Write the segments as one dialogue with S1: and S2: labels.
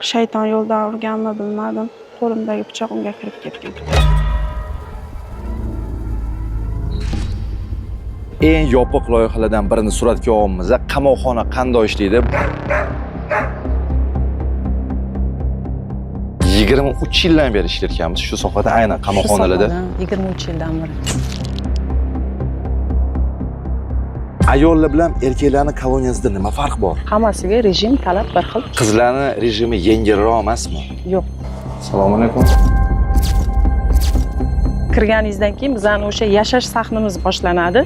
S1: Shayton yo'ldan urganmi bilmadim. Qo'limdagi pichoq unga kirib ketgan.
S2: Eng yopiq loyihalardan birini suratga olyapmiz. Qamoqxona qanday ishlaydi? 23 yildan beri ishlayotganmiz shu sohada, aynan qamoqxonalarda.
S3: 23 yildan beri.
S2: Ayollar bilan erkaklarning koloniyasida nima farq bor?
S3: Hammasiga rejim talab bir xil.
S2: Qizlarni rejimi yengilroq emasmi?
S3: Yo'q.
S2: Assalomu alaykum.
S3: Kirganingizdan keyin bizani o'sha yashash sahnimiz boshlanadi.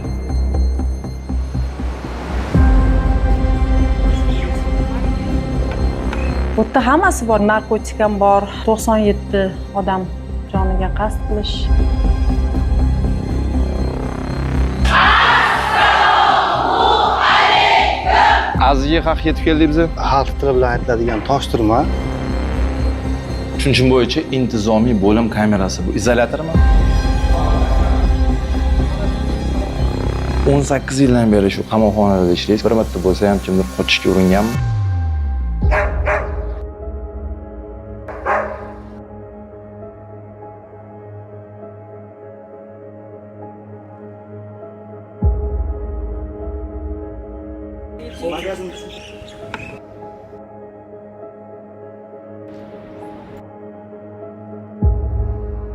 S3: Bu yerda hammasi bor, narkotik ham bor, 97 odam joniga qasd qilish.
S2: Azizga haq yetib keldik biz.
S4: Xalq tili bilan aytiladigan toshturma.
S2: Tushunchim bo'yicha intizomiy bo'lim kamerasi bu izolyatormi? 18 yildan beri shu qamoqxonada ishlaysiz. Bir marta bo'lsa ham kimdir qochishga uringanmi?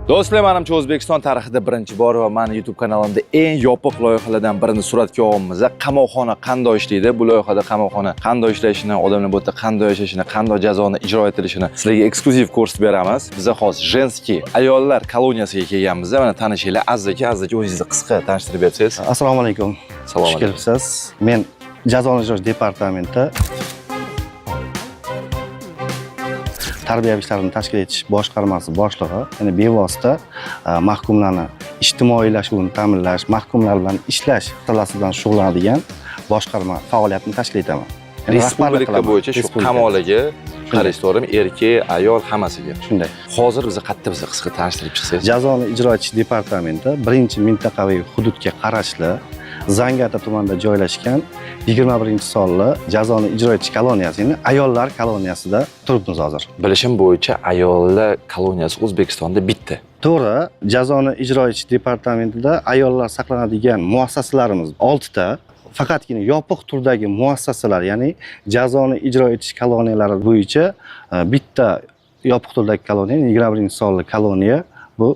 S2: Do'stlar, menimcha O'zbekiston tarixida birinchi bor va meni YouTube kanalimda eng yopiq loyihalardan birini suratga olyapmiz. Qamoqxona qanday ishlaydi? Bu loyihada qamoqxona qanday ishlashini, odamlar bu yerda qanday yashashini, qanday jazoni ijro etilishini sizlarga eksklyuziv ko'rsatib beramiz. Biz hozir женский ayollar koloniyasiga kelganmiz. Mana tanishinglar, Aziz aka, Aziz aka o'zingizni qisqa tanishtirib bersangiz.
S4: Assalomu alaykum.
S2: Assalomu
S4: Xush
S2: alaykum.
S4: kelibsiz. Men jazoni ijro departamenti tarbiyaviy ishlarni tashkil etish boshqarmasi boshlig'i, ya'ni bevosita mahkumlarni ijtimoiylashuvini ta'minlash, mahkumlar bilan ishlash masalasi bilan shug'ullanadigan boshqarma faoliyatini tashkil etaman. Ya'ni rahbarlik
S2: Respublika
S4: qilaman.
S2: bo'yicha shu
S4: Respublika.
S2: qamoqlarga qaraysiz, to'g'rimi? Erkak, ayol hammasiga.
S4: Shunday.
S2: Hozir bizni qayerda bizni qisqa tanishtirib chiqsangiz.
S4: Jazoni ijro etish departamenti birinchi mintaqaviy hududga qarashli Zangiota tumanida joylashgan 21-sonli jazoni ijro etish koloniyasi, ya'ni ayollar koloniyasida turibmiz hozir.
S2: Bilishim bo'yicha ayollar koloniyasi O'zbekistonda bitta.
S4: To'g'ri, jazoni ijro etish departamentida ayollar saqlanadigan muassasalarimiz 6 ta. Faqatgina yopiq turdagi muassasalar, ya'ni jazoni ijro etish koloniyalari bo'yicha bitta yopiq turdagi koloniya, 21-sonli koloniya bu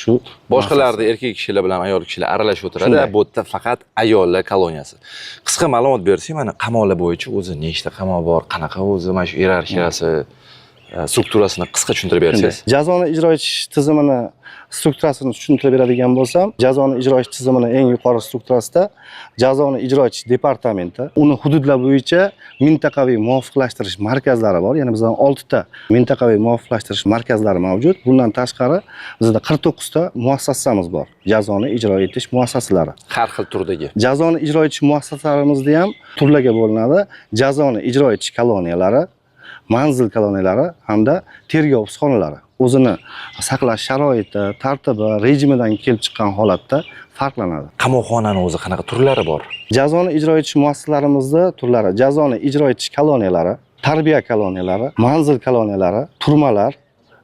S4: shu
S2: Boshqalarda erkak kishilar bilan ayol kishilar aralashib o'tiradi.
S4: Shunday.
S2: Bu yerda faqat ayollar koloniyasi. Qisqa ma'lumot bersak, mana qamoqlar bo'yicha o'zi nechta qamoq bor, qanaqa o'zi mana shu iyerarxiyasi, strukturasini qisqa tushuntirib bersangiz.
S4: Shunday. Jazoni ijro etish tizimini strukturasini tushuntirib beradigan bo'lsam, jazoni ijro etish tizimini eng yuqori strukturasida jazoni ijro etish departamenti, uni hududlar bo'yicha mintaqaviy muvofiqlashtirish markazlari bor. Ya'ni bizda 6 ta mintaqaviy muvofiqlashtirish markazlari mavjud. Bundan tashqari bizda 49 ta muassasamiz bor. Jazoni ijro etish muassasalari.
S2: Har xil turdagi.
S4: Jazoni ijro etish muassasalarimizda ham turlarga bo'linadi. Jazoni ijro etish koloniyalari, manzil koloniyalari hamda tergov hibsxonalari. O'zini saqlash sharoiti, tartibi, rejimidan kelib chiqqan holatda farqlanadi.
S2: Qamoqxonani o'zi qanaqa turlari bor?
S4: Jazoni ijro etish muassasalarimizda turlari: jazoni ijro etish koloniyalari, tarbiya koloniyalari, manzil koloniyalari, turmalar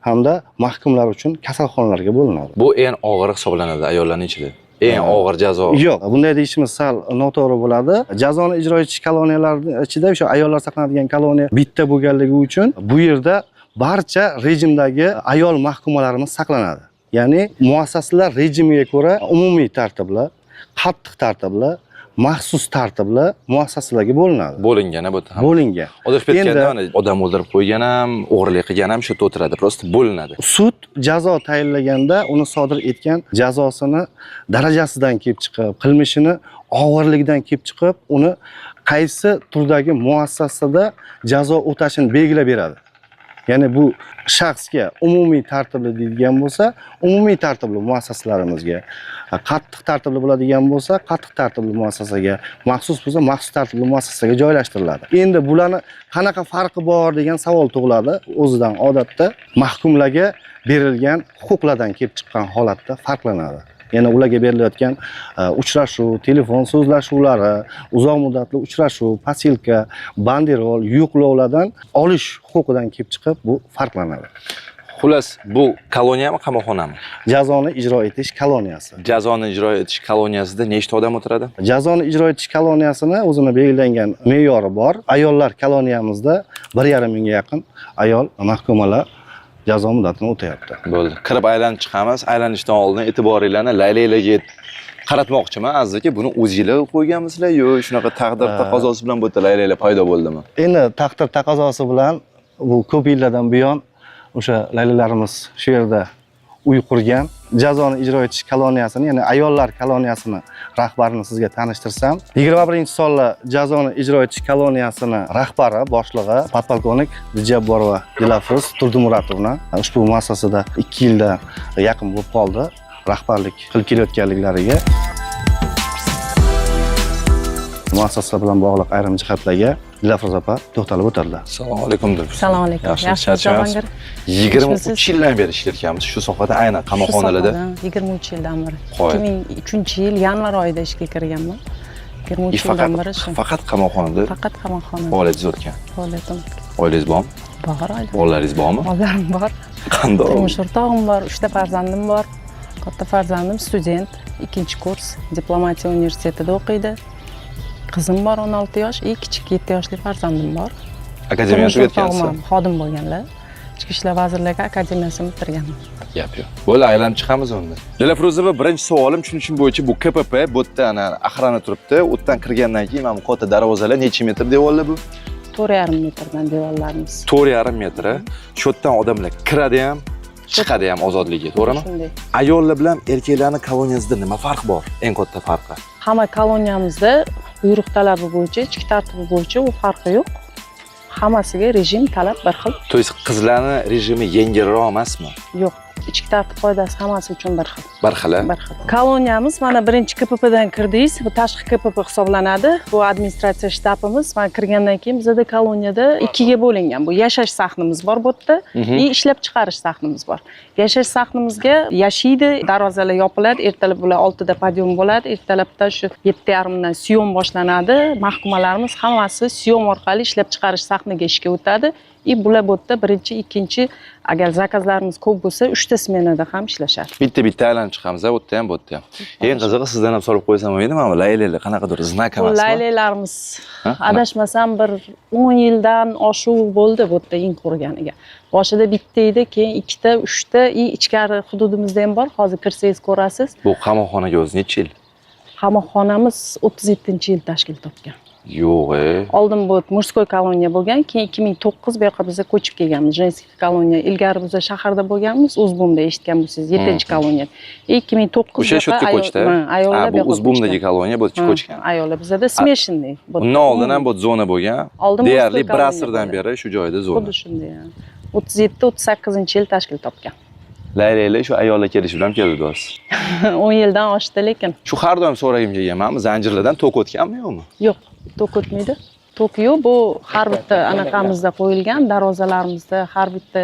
S4: hamda mahkumlar uchun kasalxonalarga bo'linadi.
S2: Bu eng og'ir hisoblanadi ayollarning ichida. Eng og'ir jazo.
S4: Yo'q, bunday deyishimiz sal noto'g'ri bo'ladi. Jazoni ijro etish koloniyalari ichida o'sha ayollar saqlanadigan koloniya bitta bo'lganligi uchun bu yerda barcha rejimdagi ayol mahkumalarimiz saqlanadi. Ya'ni muassasalar rejimiga ko'ra umumiy tartibli, qattiq tartibli, maxsus tartibli muassasalarga bo'linadi.
S2: Bo'lingan bu yerda ham.
S4: Bo'lingan.
S2: Odam ketganda
S4: Endi-
S2: mana odam o'ldirib qo'ygan ham, o'g'irlik qilgan ham shu yerda o'tiradi. Просто bo'linadi.
S4: Sud jazo tayinlaganda uni sodir etgan jazosini darajasidan kelib chiqib, qilmishini og'irligidan kelib chiqib, uni qaysi turdagi muassasada jazo o'tashini belgilab beradi. Ya'ni bu shaxsga umumiy tartibli deydigan bo'lsa, umumiy tartibli muassasalarimizga, qattiq tartibli bo'ladigan bo'lsa, qattiq tartibli muassasaga, maxsus bo'lsa, maxsus tartibli muassasaga joylashtiriladi. Endi bularni qanaqa farqi bor degan savol tug'iladi. O'zidan odatda mahkumlarga berilgan huquqlardan kelib chiqqan holatda farqlanadi. Ya'ni ularga berilayotgan uchrashuv, telefon so'zlashuvlari, uzoq muddatli uchrashuv, posilka, banderol, yo'qlovlardan olish huquqidan kelib chiqib bu farqlanadi.
S2: Xullas, bu koloniyami, qamoqxonami?
S4: Jazoni ijro etish koloniyasi.
S2: Jazoni ijro etish koloniyasida nechta odam o'tiradi?
S4: Jazoni ijro etish koloniyasini o'zini belgilangan me'yori bor. Ayollar koloniyamizda 1,5 mingga yaqin ayol mahkumalar jazo muddatini o'tayapti.
S2: Bo'ldi. Kirib aylanib chiqamiz. Aylanishdan oldin e'tiboringlarni laylaylarga qaratmoqchiman. Aziz aka, buni o'zinglar qo'yganmisizlar yo shunaqa taqdir taqozosi bilan bu yerda laylaylar paydo bo'ldimi?
S4: Endi taqdir taqozosi bilan bu ko'p yillardan buyon o'sha laylalarimiz shu yerda uy qurgan. Jazoni ijro etish koloniyasini, ya'ni ayollar koloniyasini rahbarini sizga tanishtirsam, 21-sonli jazoni ijro etish koloniyasini rahbari, boshlig'i podpolkovnik Dijabborova Dilafruz Turdimuratovna ushbu muassasada 2 yildan yaqin bo'lib qoldi rahbarlik qilib kelayotganliklariga. Muassasa bilan bog'liq ayrim jihatlarga Dilafruz opa to'xtalib o'tadilar.
S2: Assalomu alaykum, Dilafruz.
S3: Assalomu alaykum.
S2: Yaxshi,
S3: Yaxshi,
S2: charchamayapsiz?
S3: Jahongir.
S2: 23 yildan beri ishlayotganmiz shu sohada, aynan qamoqxonalarda.
S3: Shu sohada 23 yildan beri.
S2: Qoyil.
S3: 2003-yil yanvar oyida ishga kirganman. 23 yildan beri shu.
S2: Faqat qamoqxonada
S3: Faqat qamoqxonada
S2: faoliyatingiz o'tgan.
S3: faoliyatim o'tgan.
S2: Oilangiz bormi?
S3: Bor oilam.
S2: Bolalaringiz bormi?
S3: Bolalarim bor.
S2: Qanday?
S3: Turmush o'rtog'im bor, 3 ta farzandim bor. Katta farzandim student, 2-kurs, diplomatiya universitetida o'qiydi. Qizim bor 16 yosh, и kichik 7 yoshli farzandim bor.
S2: Akademiyani
S3: Turmush o'rtog'im
S2: tugatgansiz.
S3: ham xodim bo'lganlar. Ichki ishlar vazirligi akademiyasini bitirganman.
S2: Gap yo'q. Bo'ldi, aylanib chiqamiz unda. Dilafruzova, birinchi savolim tushunishim bo'yicha bu KPP, bu yerda ana охрана turibdi. U yerdan kirgandan keyin mana bu katta darvozalar necha metr devorlar bu?
S3: 4,5 metrdan devorlarimiz.
S2: 4,5 metr. Shu yerdan odamlar kiradi ham, chiqadi ham ozodlikka, to'g'rimi?
S3: Shunday.
S2: Ayollar bilan erkaklarning koloniyasida nima farq bor? Eng katta farqi.
S3: Hamma koloniyamizda buyruq talabi bo'yicha, ichki tartibi bo'yicha u farqi yo'q. Hammasiga rejim talab bir xil.
S2: То есть qizlarning rejimi yengilroq emasmi?
S3: Yo'q, ichki tartib qoidasi hammasi uchun bir xil.
S2: Bir xil.
S3: Bir xil. Koloniyamiz mana birinchi KPPdan kirdingiz, bu tashqi KPP hisoblanadi. Bu administratsiya shtabimiz. Mana kirgandan keyin bizada koloniyada ikkiga bo'lingan. Bu yashash sahnimiz bor bu yerda и ishlab chiqarish sahnimiz bor. Yashash sahnimizga yashaydi, darvozalar yopiladi, ertalab bular 6da подъём bo'ladi, ertalabdan shu 7:30 dan съём boshlanadi. Mahkumalarimiz hammasi съём orqali ishlab chiqarish sahniga ishga o'tadi. И bular bu yerda birinchi, ikkinchi, agar zakazlarimiz ko'p bo'lsa, 3 ta smenada ham ishlashadi.
S2: Bitta-bitta aylanib chiqamiz, u yerda ham, bu yerda ham. Eng qizig'i sizdan ham so'rab qo'ysam bo'lmaydi, mana bu laylaylar qanaqadir знак
S3: Bu
S2: emasmi?
S3: laylaylarimiz
S2: Ha?
S3: adashmasam bir 10 yildan oshuv bo'ldi bu yerda in qurganiga. Boshida bitta edi, keyin ikkita, uchta, и ichkari hududimizda ham bor. Hozir kirsangiz ko'rasiz.
S2: Bu qamoqxonaga o'zi necha yil?
S3: Qamoqxonamiz 37-yil tashkil topgan.
S2: Yo'q, e.
S3: Oldin bu мужской koloniya bo'lgan, keyin 2009 bu yoqqa biza ko'chib kelganmiz. Женский koloniya. Ilgari biza shaharda bo'lganmiz, Uzbumda eshitgan bo'lsangiz, 7-koloniya. 2009
S2: O'sha shu yerga ko'chdi.
S3: Ayollar
S2: Ha,
S3: bu
S2: bu
S3: yoqqa
S2: Uzbumdagi koloniya bu yerga
S3: ko'chgan.
S2: ko'chgan.
S3: Ayollar bizada смешанный. Bu
S2: Undan oldin ham bu zona bo'lgan.
S3: Oldin
S2: Deyarli
S3: мужской
S2: bir
S3: koloniya
S2: asrdan
S3: bo'lgan.
S2: beri shu joyda zona.
S3: Xuddi shunday. 37-38 yil tashkil topgan.
S2: Laylaylar shu ayollar kelishi bilan keldi do'st.
S3: 10 yildan oshdi lekin.
S2: Shu har doim so'ragim kelgan, mana bu zanjirlardan tok o'tganmi yo'qmi?
S3: Yo'q, tok o'tmaydi. Tok yo'q, bu har bitta anaqamizda qo'yilgan, darvozalarimizda, har bitta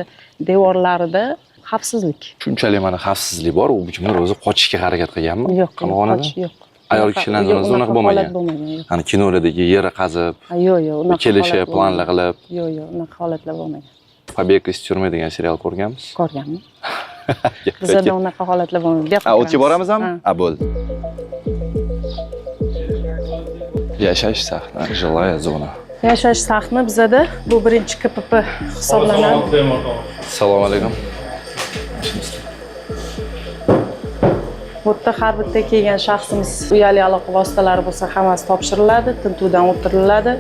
S3: devorlarida xavfsizlik.
S2: Shunchalik mana xavfsizlik bor, u kimlar o'zi qochishga harakat qilganmi?
S3: Yo'q,
S2: Qamoqxonada?
S3: qochish yo'q.
S2: Ayol kishilarni
S3: Yo'q,
S2: zonasida unaqa bo'lmagan.
S3: holat bo'lmagan, yo'q.
S2: Hani kinolardagi yer qazib,
S3: Ha, yo'q, yo'q, unaqa
S2: kelishib,
S3: holat
S2: planlar
S3: bo'lmagan.
S2: qilib,
S3: Yo'q, yo'q, unaqa holatlar bo'lmagan.
S2: Побег из тюрьмы degan serial ko'rganmiz.
S3: Ko'rganmi? Bizada unaqa holatlar bo'lmagan. Bu yoqqa
S2: Ha, o'tga
S3: kiramiz.
S2: boramizmi?
S3: Ha.
S2: Ha, bo'ldi. Yashash sahna, жилая zona.
S3: Yashash sahni bizada bu birinchi KPP hisoblanadi.
S2: Assalomu alaykum.
S3: Bu yerda har bitta kelgan shaxsimiz uyali aloqa vositalari bo'lsa hammasi topshiriladi, tintuvdan o'tiriladi,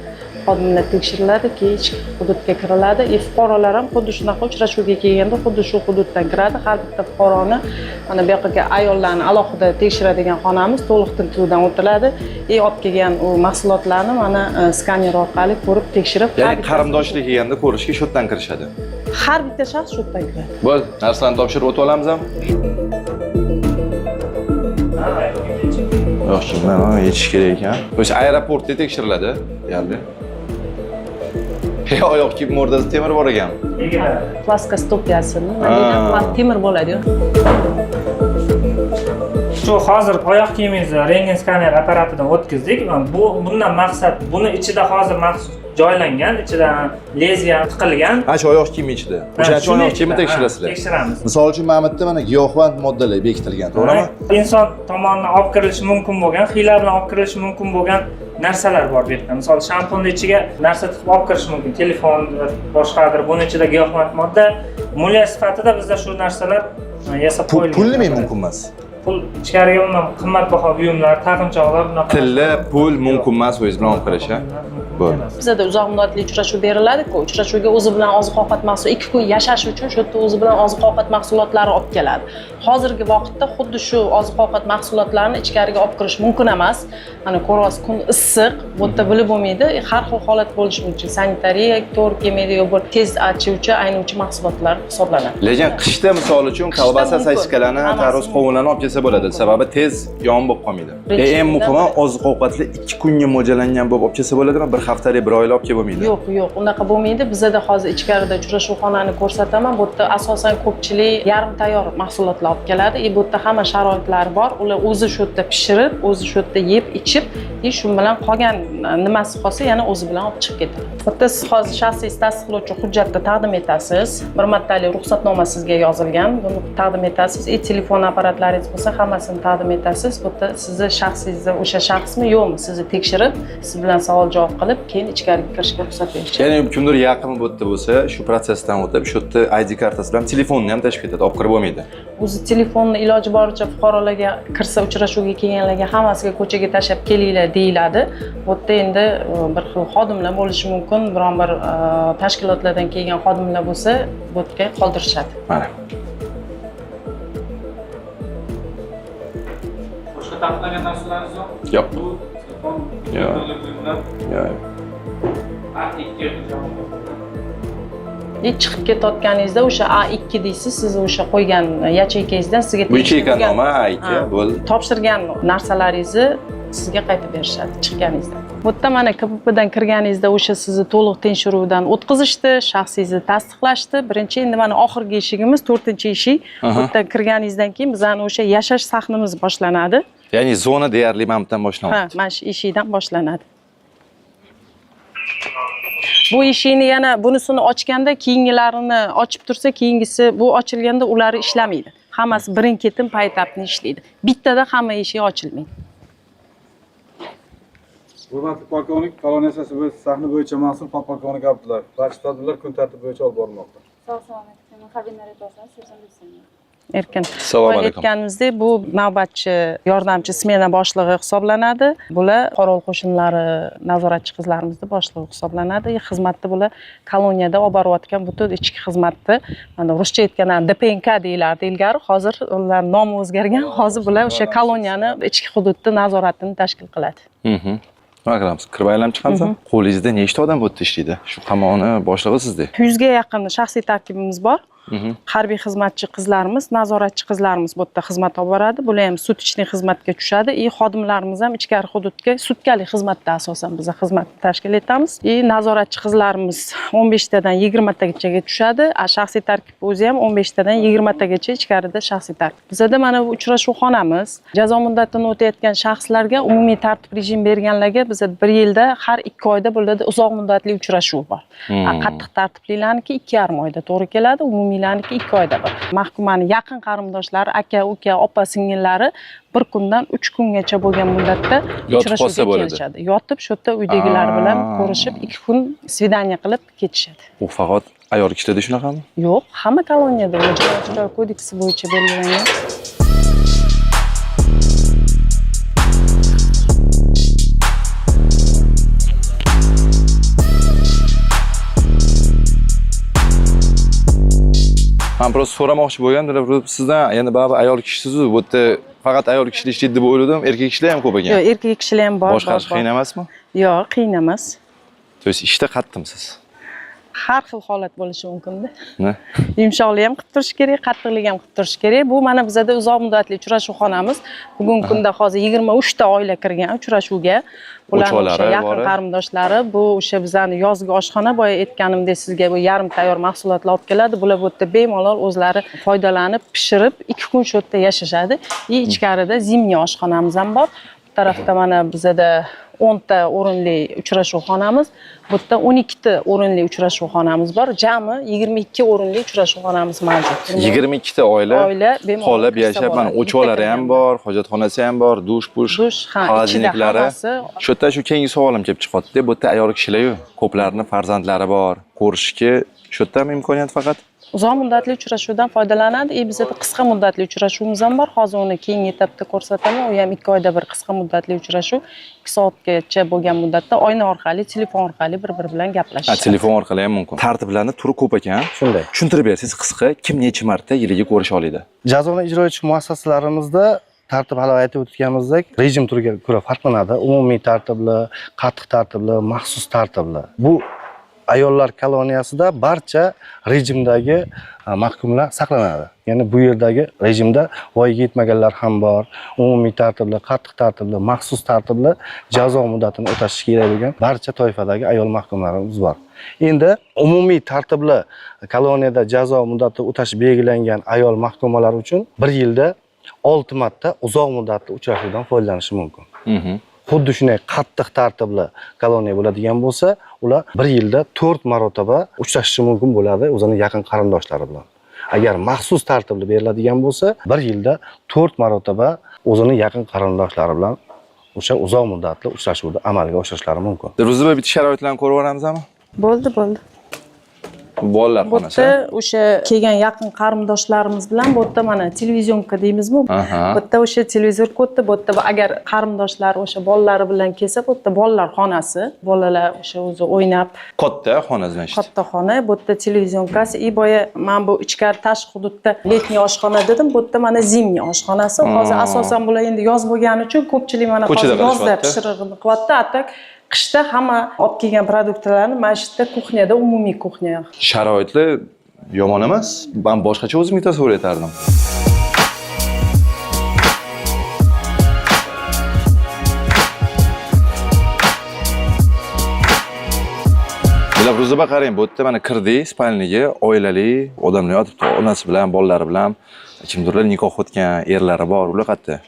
S3: xodimlar tekshiriladi, keyin ichki hududga kiriladi. И fuqarolar ham xuddi shunaqa uchrashuvga kelganda xuddi shu hududdan kiradi. Har bitta fuqaroni mana bu yoqqa ayollarni alohida tekshiradigan xonamiz to'liq tintuvdan o'tiladi. И olib kelgan u mahsulotlarni mana skaner orqali ko'rib tekshirib, har
S2: Ya'ni
S3: bittasi-
S2: qarindoshlik kelganda ko'rishga shu yerdan kirishadi.
S3: Har bitta shaxs shu yerdan kiradi.
S2: Bo'ldi, narsalarni topshirib o'tib olamizmi? Yo'q, kimdan yechish kerak ekan. То есть aeroportda tekshiriladi, deyarli. Hey, oyoq kiyim o'rtasida temir bor ekan.
S3: Плоскостопия sini,
S2: Ha.
S3: temir bo'ladi-yu.
S5: Shu hozir oyoq kiyimingizni rentgen skaner apparatidan o'tkazdik. Bu bundan maqsad, buni ichida hozir maxsus joylangan, ichida lezviya tiqilgan.
S2: Ha, shu oyoq kiyimi ichida. O'shaning uchun
S5: Shuni
S2: oyoq kiyimini
S5: ichida, ha,
S2: tekshirasizlar.
S5: Tekshiramiz.
S2: Misol uchun, mana bu yerda mana giyohvand moddalar bekitilgan, to'g'rimi?
S5: Inson tomonidan olib kirilishi mumkin bo'lgan, hiyla bilan olib kirilishi mumkin bo'lgan narsalar bor bu yerda. Misol, shampunni ichiga narsa tiqib olib kirish mumkin, telefondir, boshqadir. Buni ichida giyohvand modda mulyaj sifatida bizda shu narsalar yasab
S2: Pul,
S5: qo'yilgan.
S2: pul nima mumkin emas?
S5: Pul ichkariga umuman qimmatbaho buyumlar, taqinchoqlar, bunaqa
S2: Tilla,
S5: narsalar
S2: pul
S5: yo'q.
S2: mumkin emas o'zingiz bilan olib kirish, ha?
S5: Mumkin
S2: Bo'ldi.
S5: emas.
S3: Bizada uzoq muddatli uchrashuv beriladi-ku. Uchrashuvga o'zi bilan oziq-ovqat mahsulot 2 kun yashash uchun shu yerda o'zi bilan oziq-ovqat mahsulotlari olib keladi. Hozirgi vaqtda xuddi shu oziq-ovqat mahsulotlarini ichkariga olib kirish mumkin emas. Mana ko'ryapsiz, kun issiq, bu yerda bilib bo'lmaydi, har xil holat bo'lishi mumkin. Sanitariya to'g'ri kelmaydi yo bir tez achuvchi, aynuvchi mahsulotlar hisoblanadi.
S2: Lekin qishda misol uchun
S3: Qishda
S2: kolbasa,
S3: mumkin.
S2: sosiskalarni,
S3: Hammasi
S2: tarvuz
S3: mumkin.
S2: qovunlarni olib kelsa bo'ladi.
S3: Mumkin.
S2: Sababi tez yon bo'lib qolmaydi.
S3: Birinchi
S2: Eng muhimi,
S3: kundan-
S2: oziq-ovqatlar 2 kunga mo'ljallangan bo'lib olib kelsa bo'ladimi? Bir haftalik, bir oylik olib kelib bo'lmaydi.
S3: Yo'q, yo'q, unaqa bo'lmaydi. Bizada hozir ichkarida uchrashuvxonani ko'rsataman. Bu yerda asosan ko'pchilik yarim tayyor mahsulotlar olib keladi. И bu yerda hamma sharoitlar bor. Ular o'zi shu yerda pishirib, o'zi shu yerda yeb, ichib, и shu bilan qolgan nimasi qolsa yana o'zi bilan olib chiqib ketadi. Bu yerda siz hozir shaxsiy tasdiqlovchi hujjatni taqdim etasiz. Bir martalik ruxsatnoma sizga yozilgan. Buni taqdim etasiz. И telefon apparatlaringiz bo'lsa hammasini taqdim etasiz. Bu yerda sizni shaxsingizni o'sha shaxsmi, yo'qmi sizni tekshirib, siz bilan savol javob qilib, keyin ichkariga kirishga ruxsat berishadi.
S2: Ya'ni kimdir yaqin bu yerda bo'lsa, shu protsessdan o'tib, shu yerda ID kartasi bilan telefonni ham tashib ketadi, olib kirib bo'lmaydi.
S3: O'zi telefonni iloji boricha fuqarolarga kirsa, uchrashuvga kelganlarga hammasiga ko'chaga tashlab kelinglar deyiladi. Bu yerda endi bir xil xodimlar bo'lishi mumkin, biron bir tashkilotlardan kelgan xodimlar bo'lsa, bu yerga qoldirishadi.
S2: Mana.
S6: Boshqa taqiqlangan narsalaringiz yo'q?
S2: Yo'q.
S6: Bu telefon,
S2: Yo'q.
S6: turli buyumlar,
S2: Yo'q.
S6: A2.
S3: И chiqib ketayotganingizda o'sha A2 deysiz, siz o'sha qo'ygan yacheykangizdan sizga
S2: Bu
S3: tegishli
S2: ячейка
S3: bo'lgan-
S2: nomi A2
S3: Ha.
S2: bo'ldi.
S3: Topshirgan narsalaringizni sizga qaytib berishadi chiqqaningizda. Bu yerda mana KPPdan kirganingizda o'sha sizni to'liq tekshiruvdan o'tkazishdi, shaxsingizni tasdiqlashdi. Birinchi, endi mana oxirgi eshigimiz, 4-eshik. Bu yerdan kirganingizdan keyin bizani o'sha yashash sahnimiz boshlanadi.
S2: Ya'ni zona deyarli mana bu yerdan
S3: Ha,
S2: boshlanadi.
S3: mana shu eshikdan boshlanadi. Bu eshikni yana bunisini ochganda keyingilarini ochib tursa, keyingisi bu ochilganda ulari ishlamaydi. Hammasi birin-ketin paytapni ishlaydi. Bittada hamma eshik ochilmaydi.
S7: Hurmatli polkovnik, koloniya sahna bo'yicha mas'ul podpolkovnik Abdullayev. Barcha tadbirlar kun tartibi bo'yicha olib borilmoqda.
S8: Sog' salomat. Harbiy naryotasini serjant Yusupov.
S3: Erkin.
S2: Assalomu
S3: Boya
S2: alaykum.
S3: aytganimizdek, bu navbatchi yordamchi smena boshlig'i hisoblanadi. Bular qurol qo'shinlari nazoratchi qizlarimizni boshlig'i hisoblanadi. Xizmatni bular koloniyada olib borayotgan butun ichki xizmatni, mana ruscha aytganda ДПНК deyilardi ilgari, hozir ular nomi o'zgargan. Hozir bular o'sha koloniyani ichki hududda nazoratini tashkil qiladi.
S2: Nima qilamiz? Kirib aylanib chiqamiz. Qo'lingizda nechta odam bu yerda ishlaydi? Shu qamoqni boshlig'i sizda.
S3: 100 ga yaqin shaxsiy tarkibimiz bor. Harbiy xizmatchi qizlarimiz, nazoratchi qizlarimiz bu yerda xizmat olib boradi. Bular ham суточный xizmatga tushadi. И xodimlarimiz ham ichkari hududga sutkalik xizmatda asosan biz xizmatni tashkil etamiz. И nazoratchi qizlarimiz 15 tadan 20 tagacha tushadi. A shaxsiy tarkib o'zi ham 15 tadan 20 tagacha ichkarida shaxsiy tarkib. Bizada mana bu uchrashuv xonamiz. Jazo muddatini o'tayotgan shaxslarga umumiy tartib rejim berganlarga biza bir yilda har 2 oyda bularda uzoq muddatli uchrashuv bor. Qattiq tartiblilarniki 2,5 oyda to'g'ri keladi, umumiylarniki 2 oyda bir. Mahkumani yaqin qarindoshlari, aka, uka, opa, singillari bir kundan 3 kungacha bo'lgan muddatda
S2: Yotib qolsa
S3: uchrashuvga
S2: bo'ladi.
S3: kelishadi. Yotib shu yerda uydagilar bilan ko'rishib 2 kun свидание qilib ketishadi.
S2: U faqat ayol kishilarda shunaqami?
S3: Yo'q, hamma koloniyada u jinoyat kodeksi bo'yicha belgilangan.
S2: Man просто so'ramoqchi bo'lgandim, sizdan endi baribir ayol kishisiz, bu yerda faqat ayol kishilar ishlaydi deb o'yladim, erkak kishilar ham ko'p ekan.
S3: Yo'q, erkak kishilar ham bor.
S2: Boshqarish
S3: bor, bor.
S2: qiyin emasmi?
S3: Yo'q, qiyin emas.
S2: То есть ishda qattiqmisiz?
S3: Har xil holat bo'lishi mumkinda.
S2: Ne?
S3: Yumshoqlik ham qilib turish kerak, qattiqlik ham qilib turish kerak. Bu mana bizada uzoq muddatli uchrashuv xonamiz. Bugungi kunda hozir 23 ta oila kirgan uchrashuvga. Bularni o'sha
S2: O'cholari
S3: yaqin
S2: bor.
S3: qarindoshlari, bu o'sha bizani yozgi oshxona, boya aytganimdek sizga bu yarim tayyor mahsulotlar olib keladi. Bular bu yerda bemalol o'zlari foydalanib, pishirib, 2 kun shu yerda yashashadi. И ichkarida зимний oshxonamiz ham bor. Bu tarafda mana bizada 10 ta o'rinli uchrashuv xonamiz, bu yerda 12 ta o'rinli uchrashuv xonamiz bor. Jami 22 o'rinli uchrashuv xonamiz mavjud.
S2: 22 ta oila
S3: Oila bemalol
S2: xohlab
S3: kirsa
S2: yashab, mana
S3: bo'ladi.
S2: o'cholari ham
S3: Bitta
S2: bor, hojatxonasi ham bor, dush push,
S3: Dush, ha, ichida
S2: холодильниклari.
S3: hammasi.
S2: Shu yerda shu keyingi savolim kelib chiqyapti. Bu yerda ayol kishilar-yu, ko'plarini farzandlari bor. Ko'rishga shu yerdami imkoniyat faqat?
S3: Uzoq muddatli uchrashuvdan foydalanadi. И bizada qisqa muddatli uchrashuvimiz ham bor. Hozir uni keyingi etapda ko'rsataman. U ham 2 oyda bir qisqa muddatli uchrashuv, 2 soatgacha bo'lgan muddatda oyna orqali, telefon orqali bir-biri bilan
S2: Ha,
S3: gaplashishadi.
S2: telefon orqali ham mumkin. Tartiblarni turi ko'p ekan.
S4: Shunday.
S2: Tushuntirib bersangiz qisqa, kim necha marta yiliga ko'risha oladi?
S4: Jazoni ijro etish muassasalarimizda tartib, hali aytib o'tganimizdek, rejim turiga ko'ra farqlanadi. Umumiy tartibli, qattiq tartibli, maxsus tartibli. Bu ayollar koloniyasida barcha rejimdagi mahkumlar saqlanadi. Ya'ni bu yerdagi rejimda voyaga yetmaganlar ham bor. Umumiy tartibli, qattiq tartibli, maxsus tartibli jazo muddatini o'tashi kerak bo'lgan barcha toifadagi ayol mahkumlarimiz bor. Endi umumiy tartibli koloniyada jazo muddati o'tashi belgilangan ayol mahkumalar uchun bir yilda 6 marta uzoq muddatli uchrashuvdan foydalanishi mumkin. Xuddi shunday qattiq tartibli koloniya bo'ladigan bo'lsa, ular bir yilda 4 marotaba uchrashishi mumkin bo'ladi o'zini yaqin qarindoshlari bilan. Agar maxsus tartibli beriladigan bo'lsa, bir yilda 4 marotaba o'zini yaqin qarindoshlari bilan o'sha uzoq muddatli uchrashuvni amalga oshirishlari mumkin.
S2: Dilruziba, bitta sharoitlarni ko'rib yuboramizmi?
S1: Bo'ldi, bo'ldi.
S2: Bu bolalar
S3: Bu
S2: xonasi.
S3: yerda o'sha kelgan yaqin qarindoshlarimiz bilan bu yerda mana телевизионка deymizmi?
S2: Aha.
S3: Bu yerda o'sha televizor katta, bu yerda agar qarindoshlar o'sha bolalari bilan kelsa, bu yerda bolalar xonasi, bolalar o'sha o'zi o'ynab,
S2: Katta xona, значит.
S3: katta xona, bu yerda телевизионка si. И boya mana bu ichkari tashqi hududda летний oshxona dedim, bu yerda mana зимний oshxonasi. Hozir asosan bular endi yoz bo'lgani uchun ko'pchilik mana
S2: Ko'chada
S3: hozir yozda
S2: qilishyapti.
S3: pishirig'ini qilyapti, а так qishda hamma olib kelgan produktlarni mana shu yerda кухня da, umumiy кухня.
S2: Sharoitlar yomon emas. Men boshqacha o'zimga tasavvur etardim. Dilafruzaba, qarang, bu yerda mana kirdik спальня ga, oilali odamlar yotibdi, onasi bilan, bolalari bilan. Kimdirlar nikoh o'tgan erlari bor, ular qayerda?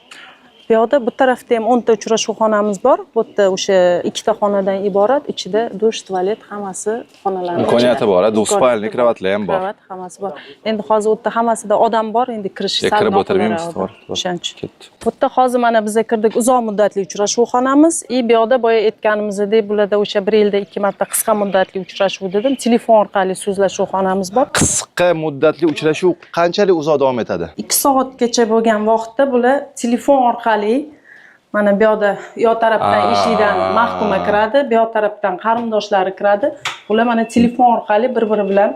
S3: Bu yoqda, bu tarafda ham 10 ta uchrashuv xonamiz bor. Bu yerda o'sha ikkita xonadan iborat, ichida dush, tualet hammasi xonalarning
S2: Imkoniyati
S3: ichida.
S2: bor, a, двухспальный
S3: Imkoniyati bor.
S2: Kravatlar ham bor.
S3: Kravat hammasi bor. Endi hozir u yerda hammasida odam bor, endi kirish
S2: Ya,
S3: sal
S2: kirib
S3: noqulay
S2: o'tirmaymiz,
S3: hozir.
S2: to'g'ri, to'g'ri.
S3: O'shaning uchun.
S2: Ketdi.
S3: Bu yerda hozir mana biza kirdik, uzoq muddatli uchrashuv xonamiz. И bu yoqda boya aytganimizdek, bularda o'sha bir yilda 2 marta qisqa muddatli uchrashuv dedim. Telefon orqali so'zlashuv xonamiz bor.
S2: Qisqa muddatli uchrashuv qanchalik uzoq davom etadi?
S3: 2 soatgacha bo'lgan vaqtda bular telefon orqali mana bu yoqda, yo tarafdan eshikdan mahkuma kiradi, bu yoq tarafdan qarindoshlari kiradi. Ular mana telefon orqali bir-biri bilan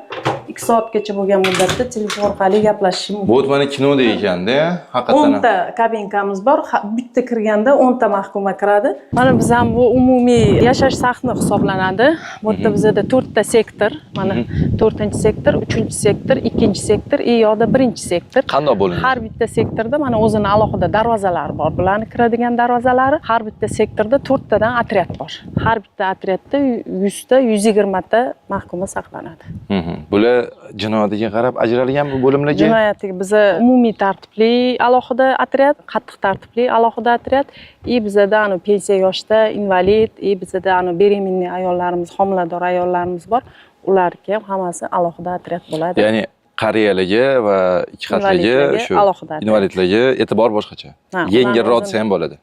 S3: 2 soatgacha bo'lgan muddatda telefon orqali gaplashishi mumkin.
S2: Bu mana kinodek ekanda, haqiqatan ham.
S3: 10 ta kabinkamiz bor. Bitta kirganda 10 ta mahkuma kiradi. Mana biz ham bu umumiy yashash sahni hisoblanadi. Bu yerda bizada 4 ta sektor, mana 4-sektor, 3-sektor, 2-sektor, и yoqda 1-sektor.
S2: Qandoq bo'lingan?
S3: Har bitta sektorda mana o'zini alohida darvozalari bor. Bularni kiradigan darvozalari. Har bitta sektorda 4 tadan otryad bor. Har bitta otryadda 100 ta, 120 ta mahkuma saqlanadi.
S2: Bular jinoyatiga qarab ajralgan bu bo'limlarga?
S3: Jinoyatiga biza umumiy tartibli alohida otryad, qattiq tartibli alohida otryad, и bizada anu pensiya yoshida, invalid, и bizada anu беременный ayollarimiz, homilador ayollarimiz bor. Ularga ham hammasi alohida otryad bo'ladi.
S2: Ya'ni qariyaligi va ikki xatligi,
S3: Invalidlarga
S2: shu
S3: alohida otryad.
S2: Invalidlarga e'tibor boshqacha.
S3: Ha, ularni
S2: Yengilroq
S3: o'zini
S2: desa ham bo'ladi.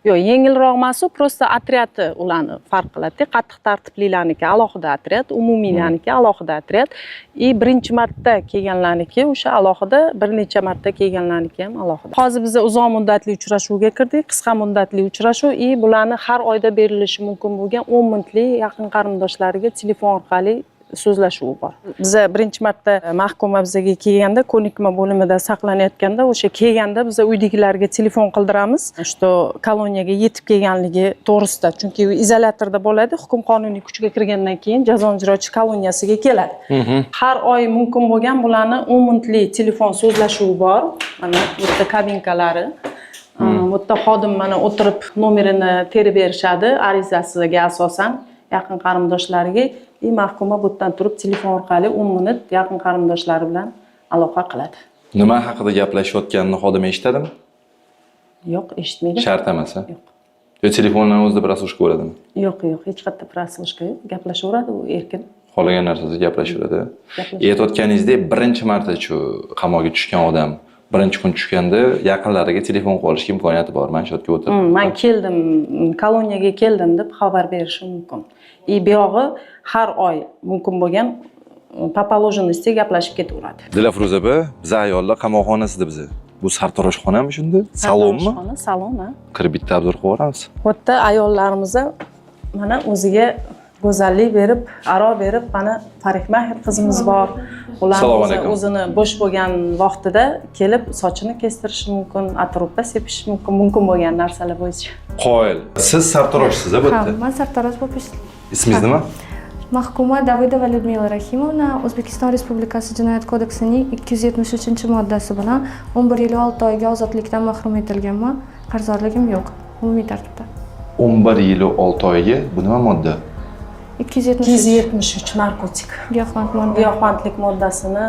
S3: Yo'q, yengilroq emas, u просто otryadi ularni farq qiladi. Qattiq tartiblilarniki alohida otryad, umumiylarniki alohida otryad. И birinchi marta kelganlarniki o'sha alohida, bir necha marta kelganlarniki ham alohida. Hozir biz uzoq muddatli uchrashuvga kirdik, qisqa muddatli uchrashuv, и bularni har oyda berilishi mumkin bo'lgan 10 minutlik yaqin qarindoshlariga telefon orqali so'zlashuvi bor. Biza birinchi marta mahkuma bizaga kelganda, ko'nikma bo'limida saqlanayotganda, o'sha kelganda biza uydagilarga telefon qildiramiz, что koloniyaga yetib kelganligi to'g'risida. Chunki u izolyatorda bo'ladi, hukm qonuniy kuchga kirgandan keyin jazo ijrochi koloniyasiga keladi. Har oy mumkin bo'lgan bularni 10 minutlik telefon so'zlashuvi bor. Mana bu yerda kabinkalari. Bu yerda xodim mana o'tirib nomerini terib berishadi arizasiga asosan yaqin qarindoshlariga, и mahkuma bu yerdan turib telefon orqali 10 minut yaqin qarindoshlari bilan aloqa qiladi.
S2: Nima haqida gaplashayotganini xodim eshitadimi?
S3: Yo'q, eshitmaydi.
S2: Shart emas, a?
S3: Yo'q.
S2: Yo telefondan o'zida прослушка bo'ladimi?
S3: Yo'q, hech qayerda прослушка yo'q. Gaplashaveradi u erkin.
S2: Xohlagan narsasida gaplashaveradi.
S3: Gaplashaveradi.
S2: Aytayotganingizdek, birinchi marta shu qamoqga tushgan odam birinchi kun tushganda yaqinlariga telefon qilib olishga imkoniyati bor. Mana shu yerga o'tirib.
S3: Man keldim, koloniyaga keldim deb xabar berishi mumkin. И buyog'i har oy mumkin bo'lgan по положенности gaplashib ketaveradi.
S2: Dilafruz opa, biza ayollar qamoqxonasida biza. Bu sartaroshxonami shunda? Salonmi?
S3: Sartaroshxona, salon, ha.
S2: Kirib bitta обзор qilib yuboramiz.
S3: Bu yerda ayollarimiz mana o'ziga go'zallik berib, aro berib, mana парикмахер qizimiz bor. Ular
S2: Assalomu alaykum.
S3: o'zini bo'sh bo'lgan vaqtida kelib sochini kestirishi mumkin, atropa sepishi mumkin, mumkin bo'lgan narsalar bo'yicha.
S2: Qoyil. Siz sartaroshsiz a bu
S9: Ha,
S2: yerda?
S9: man sartarosh bo'lib ishlayman.
S2: Ismingiz nima?
S9: Mahkuma Davydova Lyudmila Rahimovna O'zbekiston Respublikasi Jinoyat kodeksining 273-moddasi bilan 11 yil 6 oyga ozodlikdan mahrum etilganman. Qarzdorligim yo'q. Umumiy tartibda.
S2: 11 yil 6 oyga, bu nima modda?
S9: 273.
S3: 273, narkotik.
S9: Giyohvand modda.
S3: Giyohvandlik moddasini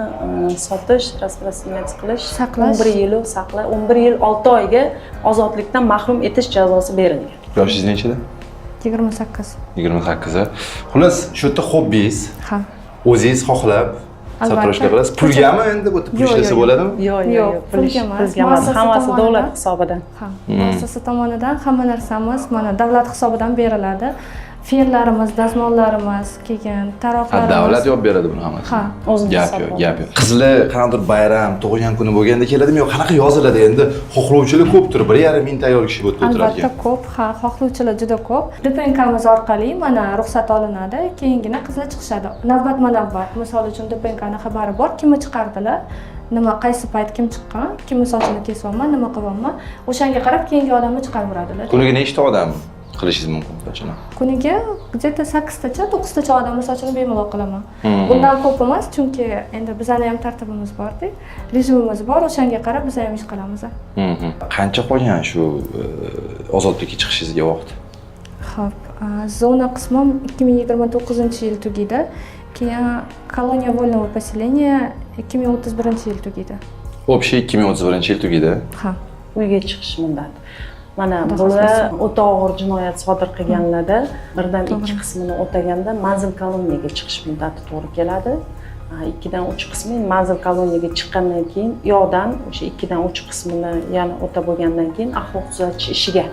S3: sotish, распространять qilish,
S9: Saqlash.
S3: 11 yil saqla, 11 yil 6 oyga ozodlikdan mahrum etish jazosi berilgan.
S2: Yoshingiz nechida?
S9: 28.
S2: 28. A. Xullas, shu yerda hobbingiz,
S9: Ha.
S2: o'zingiz xohlab
S9: Albatta.
S2: sartaroshlik qilasiz. Pulgami endi bu yerda pul
S9: Yo'q,
S2: ishlasa
S9: yo'q, yo'q.
S2: bo'ladimi?
S3: Yo'q, yo'q,
S9: Yo'q,
S3: yo'q, pul
S9: pulga emas.
S3: pulga emas.
S9: Muassasa
S3: Hammasi davlat hisobidan.
S9: Ha, muassasa tomonidan hamma narsamiz mana davlat hisobidan beriladi. Fenlarimiz, dazmollarimiz, keyin
S2: Ha,
S9: taroqlarimiz.
S2: davlat yopib beradi buni hammasini.
S9: Ha.
S3: O'zini
S2: Gap
S3: hisobidan.
S2: yo'q, gap yo'q. Qizlar qanaqadir bayram, tug'ilgan kuni bo'lganda keladimi yo'q? Qanaqa yoziladi endi? Xohlovchilar ko'pdir, 1,5 mingta ayol kishi bu yerda o'tirar
S9: Albatta
S2: ekan.
S9: ko'p, ha, xohlovchilar juda ko'p. ДПНК miz orqali mana ruxsat olinadi, keyingina qizlar chiqishadi. Navbatma-navbat. Misol uchun, ДПНК ni xabari bor, kimni chiqardilar, nima, qaysi payt kim chiqqan, kimni sochini kesyapman, nima qilyapman, o'shanga qarab keyingi odamni chiqaraveradilar.
S2: Kuniga nechta odam qilishingiz mumkin sochini?
S9: Kuniga где-то sakkiztacha, to'qqiztacha odamni sochini bemalol qilaman. Bundan ko'p emas, chunki endi bizani ham tartibimiz borda, rejimimiz bor, o'shanga qarab biz ham ish qilamiz.
S2: Qancha qolgan shu ozodlikka chiqishingizga vaqt?
S9: Ho'p, zona qismim 2029-yil tugaydi. Keyin koloniya вольного поселения 2031-yil tugaydi.
S2: Общий 2031-yil tugaydi.
S9: Ha.
S3: Uyga chiqish muddati. Mana
S9: Xudo
S3: bular
S9: xohlasa.
S3: o'ta og'ir jinoyat sodir qilganlarda birdan ikki qismini o'taganda manzil koloniyaga chiqish muddati to'g'ri keladi. Ikkidan uch qismi manzil koloniyaga chiqqandan keyin yoqdan o'sha ikkidan uch qismini yana o'tab bo'lgandan keyin axloq tuzatish ishiga,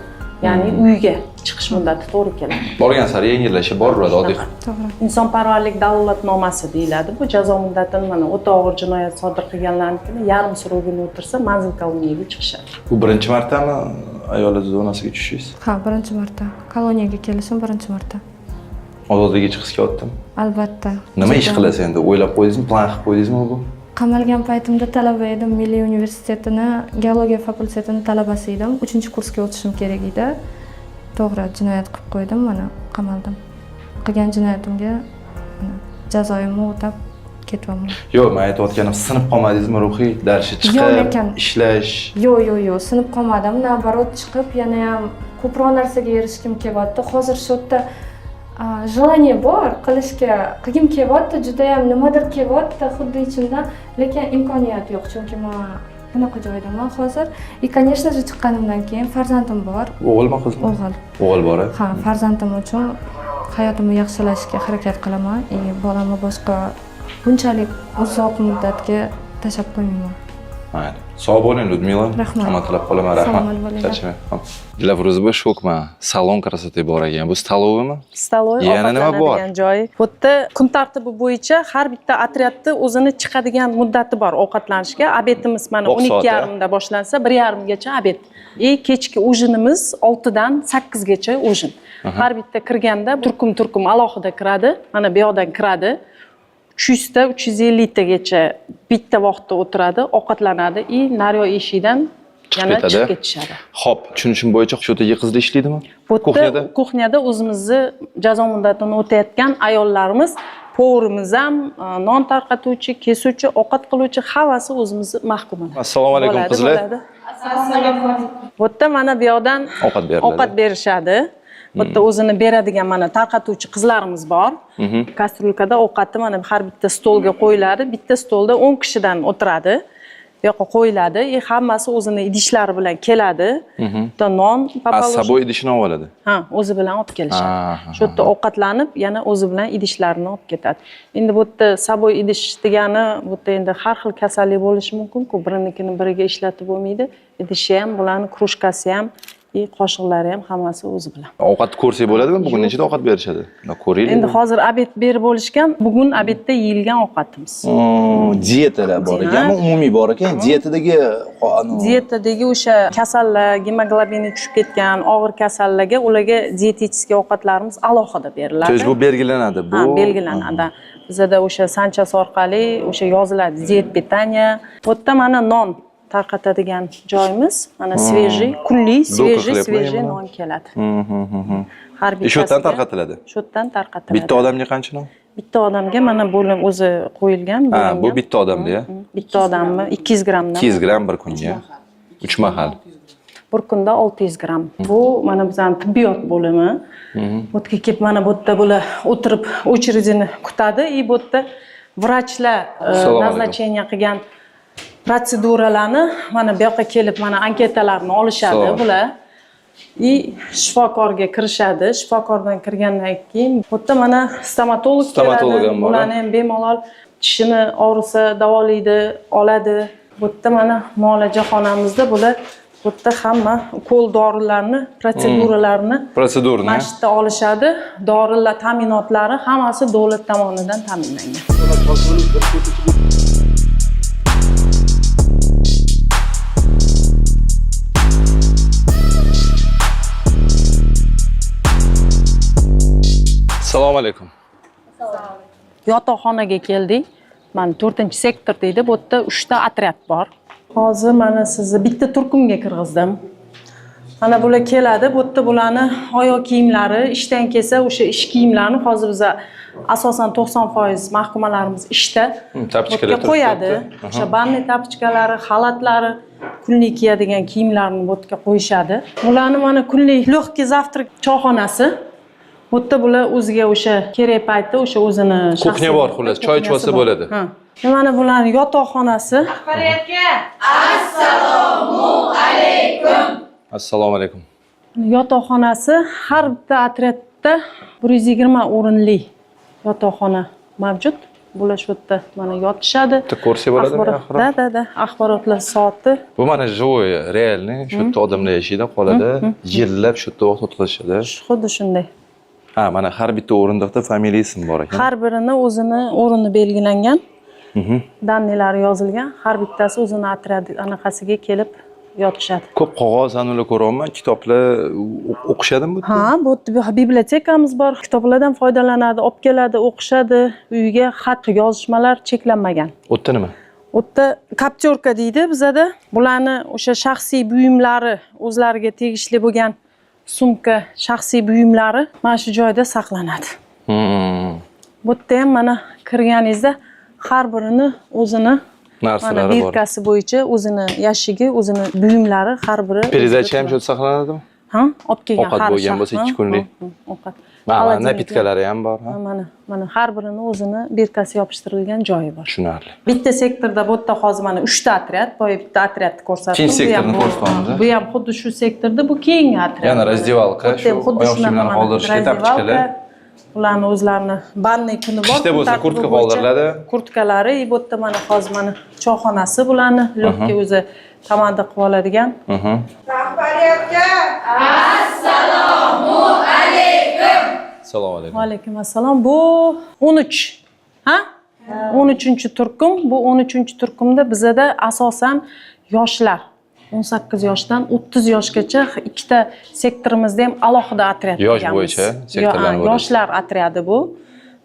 S3: ya'ni uyga chiqish muddati to'g'ri keladi.
S2: Borgan sari yengillashib boraveradi oddiy.
S9: To'g'ri.
S3: Insonparvarlik dalolatnomasi deyiladi. Bu jazo muddatini mana o'ta og'ir jinoyat sodir qilganlarnikini yarim срок ini o'tirsa, manzil koloniyaga chiqishadi.
S2: Bu birinchi martami ayollar zonasiga tushishingiz?
S9: Ha, birinchi marta. Koloniyaga kelishim birinchi marta.
S2: Ozodlikka chiqish kelyaptimi?
S9: Albatta.
S2: Nima ish
S9: Juda.
S2: qilasiz endi? O'ylab qo'ydingizmi, plan qilib qo'ydingizmi bu?
S9: Qamalgan paytimda talaba edim, Milliy universitetini geologiya fakultetini talabasi edim. 3-kursga o'tishim kerak edi. To'g'ri, jinoyat qilib qo'ydim, mana qamaldim. Qilgan jinoyatimga mana jazoimni o'tab ketyapman.
S2: Yo'q, men aytayotganim, sinib qolmadingizmi ruhiy? Дальше chiqib,
S9: Lekin-
S2: ishlash.
S9: Yo'q, sinib qolmadim. Наоборот, chiqib yana ham ko'proq narsaga erishgim kelyapti. Hozir shu yerda желание bor qilishga, qilgim kelyapti, judayam nimadir kelyapti xuddi ichimdan, lekin imkoniyat yo'q, chunki man bunaqa joydaman hozir. И, конечно же, chiqqanimdan keyin farzandim bor.
S2: O'g'ilmi, qizmi?
S9: O'g'il.
S2: O'g'il bor, a?
S9: Ha, farzandim uchun hayotimni yaxshilashga harakat qilaman и bolamni boshqa bunchalik uzoq muddatga tashlab qo'ymayman.
S2: Mayli. Sog' bo'ling, Ludmila.
S9: Rahmat.
S2: Omad tilab qolaman, rahmat.
S9: Salomat bo'linglar.
S2: Charchamang. Hop. Dilafruz, bu shokman. Салон красоты bor ekan. Bu столовый mi?
S3: Столовый.
S2: Yana nima bor?
S3: Ovqatlanadigan joy. Bu yerda kun tartibi bo'yicha har bitta otryadni o'zini chiqadigan muddati bor ovqatlanishga. Обед imiz mana
S2: Oq
S3: o'n
S2: soat,
S3: ikki
S2: a?
S3: yarimda boshlansa, 1:30gacha обед. И kechki ужин imiz 6dan 8gacha ужин. Har bitta kirganda turkum turkum alohida kiradi. Mana bu yoqdan kiradi. 300 ta, 350 tagacha bitta vaqtda o'tiradi, ovqatlanadi и naryoq eshikdan yana
S2: ketadi.
S3: Chiqib ketishadi.
S2: Xo'p, tushunishim bo'yicha shu yerdagi qizlar ishlaydimi?
S3: Bu yerda,
S2: Кухня da?
S3: Кухня da o'zimizni jazo muddatini o'tayotgan ayollarimiz, повар imiz ham, non tarqatuvchi, kesuvchi, ovqat qiluvchi, hammasi o'zimizni mahkumalar.
S2: Assalomu alaykum,
S3: Bo'ladi,
S2: qizlar.
S3: bo'ladi. Bu yerda mana bu yoqdan
S2: Ovqat beriladi.
S3: Ovqat berishadi. Bu yerda o'zini beradigan mana tarqatuvchi qizlarimiz bor. Кастрюлька da ovqatni mana har bitta stolga qo'yiladi. Bitta stolda 10 kishidan o'tiradi. Bu yoqqa qo'yiladi. И hammasi o'zini idishlari bilan keladi. Bitta non,
S2: A, с собой idishini olib oladi.
S3: Ha, o'zi bilan olib kelishadi. Shu yerda ovqatlanib, yana o'zi bilan idishlarini olib ketadi. Endi bu yerda собой idish degani, bu yerda endi har xil kasallik bo'lishi mumkin-ku, birinikini biriga ishlatib bo'lmaydi. Idishi ham, bularni кружка si ham, и qoshiqlari ham hammasi o'zi bilan.
S2: Ovqatni ko'rsak bo'ladimi? Bugun nechida ovqat berishadi? Unda ko'raylik.
S3: Endi hozir обед berib bo'lishgan, bugun обед da yeyilgan ovqatimiz.
S10: Dietalar bor ekanmi? Umumiy bor ekan. Dietadagi
S3: Dietadagi o'sha kasallar, gemoglobini tushib ketgan, og'ir kasallarga, ularga dietetik ovqatlarimiz alohida beriladi.
S2: То есть bu belgilanadi. Bu
S3: Ha, belgilanadi. Bizada o'sha санчасть orqali o'sha yoziladi диета питания. Bu yerda mana non tarqatadigan joyimiz, mana свежий, kunlik свежий,
S2: Хлеб mi
S3: свежий
S2: именно?
S3: Non keladi. Har
S2: Shu yerdan
S3: bittasiga-
S2: tarqatiladi.
S3: Shu yerdan tarqatiladi.
S2: Bitta odamga qancha non?
S3: Bitta odamga mana bo'lim o'zi qo'yilgan,
S2: Ha, bu
S3: bo'lingan.
S2: bitta odamda, ya?
S3: Bitta odamni 200 grammdan.
S2: 200 gramm bir kunga. 3 mahal.
S3: Bir kunda 600 gramm. Bu mana bizani tibbiyot bo'limi. Bu yerga kelib mana bu yerda bular o'tirib очередь ini kutadi и bu yerda vrachlar
S2: Assalomu alaykum.
S3: Назначение qilgan protseduralarni mana bu yoqqa kelib mana anketalarni olishadi
S2: Salom.
S3: Bular. И shifokorga kirishadi. Shifokordan kirgandan keyin bu yerda mana stomatolog
S2: Stomatolog
S3: keladi.
S2: ham bor, a?
S3: Bularni ham bemalol tishini og'risa davolaydi, oladi. Bu yerda mana muolaja xonamizda bular bu yerda hamma ukol dorilarni, protseduralarni
S2: Процедурный.
S3: Mana shu yerda olishadi. Dorilar ta'minotlari hammasi davlat tomonidan ta'minlangan.
S2: Assalomu alaykum.
S3: Yotoqxonaga keldik. Mana to'rtinchi sektor deydi. Bu yerda uchta otryad bor. Hozir mana sizni bitta turkumga kirgizdim. Mana bular keladi. Bu yerda bularni oyoq kiyimlari, ishdan kelsa o'sha ish kiyimlarini, hozir biza asosan 90% mahkumalarimiz ishda.
S2: Тапочка lar
S3: Bu yerga qo'yadi.
S2: turibdi.
S3: O'sha банный тапочка lari, xalatlari, kunlik kiyadigan kiyimlarini bu yerga qo'yishadi. Bularni mana kunlik легкий завтрак choyxonasi. Bu yerda bular o'ziga o'sha kerak paytda o'sha o'zini
S2: Кухня
S3: shaxsiy
S2: bor, xullas, choy ichib
S3: кухня si
S2: olsa
S3: bor.
S2: bo'ladi.
S3: Ha. Mana bularni yotoqxonasi.
S2: Assalomu alaykum.
S3: Yotoqxonasi, har bitta otryadda 120 o'rinli yotoqxona mavjud. Bular shu yerda mana yotishadi.
S2: Bitta ko'rsak bo'ladimi
S3: Axborot,
S2: axborot?
S3: Да. Axborotlar soati.
S2: Bu mana живой, реальный, shu yerda odamlar yashaydi, qoladi, yillab shu yerda vaqt o'tkazishadi.
S3: Xuddi shunday.
S2: Ha, mana har bitta o'rindiqda familiya, ism bor ekan.
S3: Har birini o'zini o'rni belgilangan. Данный lari yozilgan. Har bittasi o'zini otryad anaqasiga kelib yotishadi.
S2: Ko'p qog'oz anular ko'ryapman, kitoblar o'qishadimi bu yerda?
S3: Ha, bu yerda bibliotekamiz bor. Kitoblardan foydalanadi, olib keladi, o'qishadi. Uyga xat yozishmalar cheklanmagan.
S2: U yerda nima?
S3: U yerda каптерка deydi bizada. Bularni o'sha shaxsiy buyumlari, o'zlariga tegishli bo'lgan sumka, shaxsiy buyumlari mana shu joyda saqlanadi. Bu yerda ham mana kirganingizda har birini o'zini mana
S2: Narsalari bor.
S3: бирка si bo'yicha o'zini yashigi, o'zini buyumlari har biri.
S2: Передача ham shu yerda saqlanadimi?
S3: Ha, olib kelgan
S2: Ovqat
S3: har
S2: bo'lgan
S3: shaxs,
S2: bo'lsa
S3: ha,
S2: ikki kunlik.
S3: ha, ovqat.
S2: Ha, mana
S3: Холодильник lar.
S2: напитка lari ham bor, ha?
S3: Ha, mana har birini o'zini бирка si yopishtirilgan joyi bor.
S2: Tushunarli.
S3: Bitta sektorda bu yerda hozir mana uchta otryad, boya bitta otryadni ko'rsatdim.
S2: Ikkinchi
S3: Bu ham
S2: sektorni ko'rsatamiz, a?
S3: Bu ham xuddi shu sektorda, bu keyingi otryad.
S2: Yana раздевалка,
S3: Bu yerda ham
S2: shu
S3: xuddi
S2: oyoq
S3: shunaqa
S2: kiyimlarni
S3: mana
S2: qoldirishga тапочка lar.
S3: раздевалка, ularni o'zlarini банный kuni bor.
S2: Qishda
S3: Kun
S2: bo'lsa
S3: tartibi
S2: kurtka
S3: bo'yicha
S2: qoldiriladi.
S3: Kurtkalari, и bu yerda mana hozir mana choyxonasi bularni легкий o'zi tamanda qilib oladigan.
S1: Rahbariyatga.
S2: Assalomu alaykum.
S3: Va alaykum assalom. Bu 13. Ha? 13 turkum. Bu 13 turkumda bizada asosan yoshlar 18 yoshdan 30 yoshgacha ikkita sektorimizda ham alohida otryad
S2: Yosh
S3: qilganmiz.
S2: bo'yicha sektorlarni bo'lasiz.
S3: Yoshlar otryadi bu.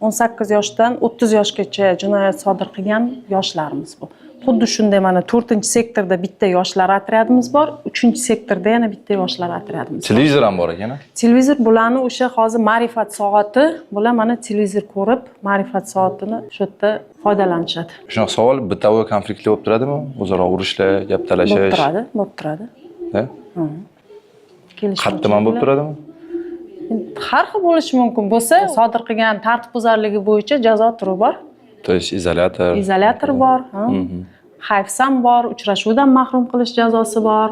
S3: 18 yoshdan 30 yoshgacha jinoyat sodir qilgan yoshlarimiz bu. Xuddi shunday mana 4-sektorda bitta yoshlar otryadimiz bor, 3-sektorda yana bitta yoshlar otryadimiz bor.
S2: Televizor ham bor ekan, a?
S3: Televizor bularni o'sha hozir ma'rifat soati, bular mana televizor ko'rib, ma'rifat soatini shu yerda foydalanishadi.
S2: Shunaqa savol, бытовой konfliktlar bo'lib turadimi? O'zaro urushlar, gap
S3: Bo'lib
S2: talashish.
S3: turadi, bo'lib turadi.
S2: Ha?
S3: Kelishmovchiliklar.
S2: Qattiq ham bo'lib turadimi?
S3: Har xil bo'lishi mumkin bo'lsa, sodir qilgan tartibbuzarligi bo'yicha jazo turi bor.
S2: То есть izolyator.
S3: Izolyator bor, ha. Hayfs ham bor, uchrashuvdan mahrum qilish jazosi bor,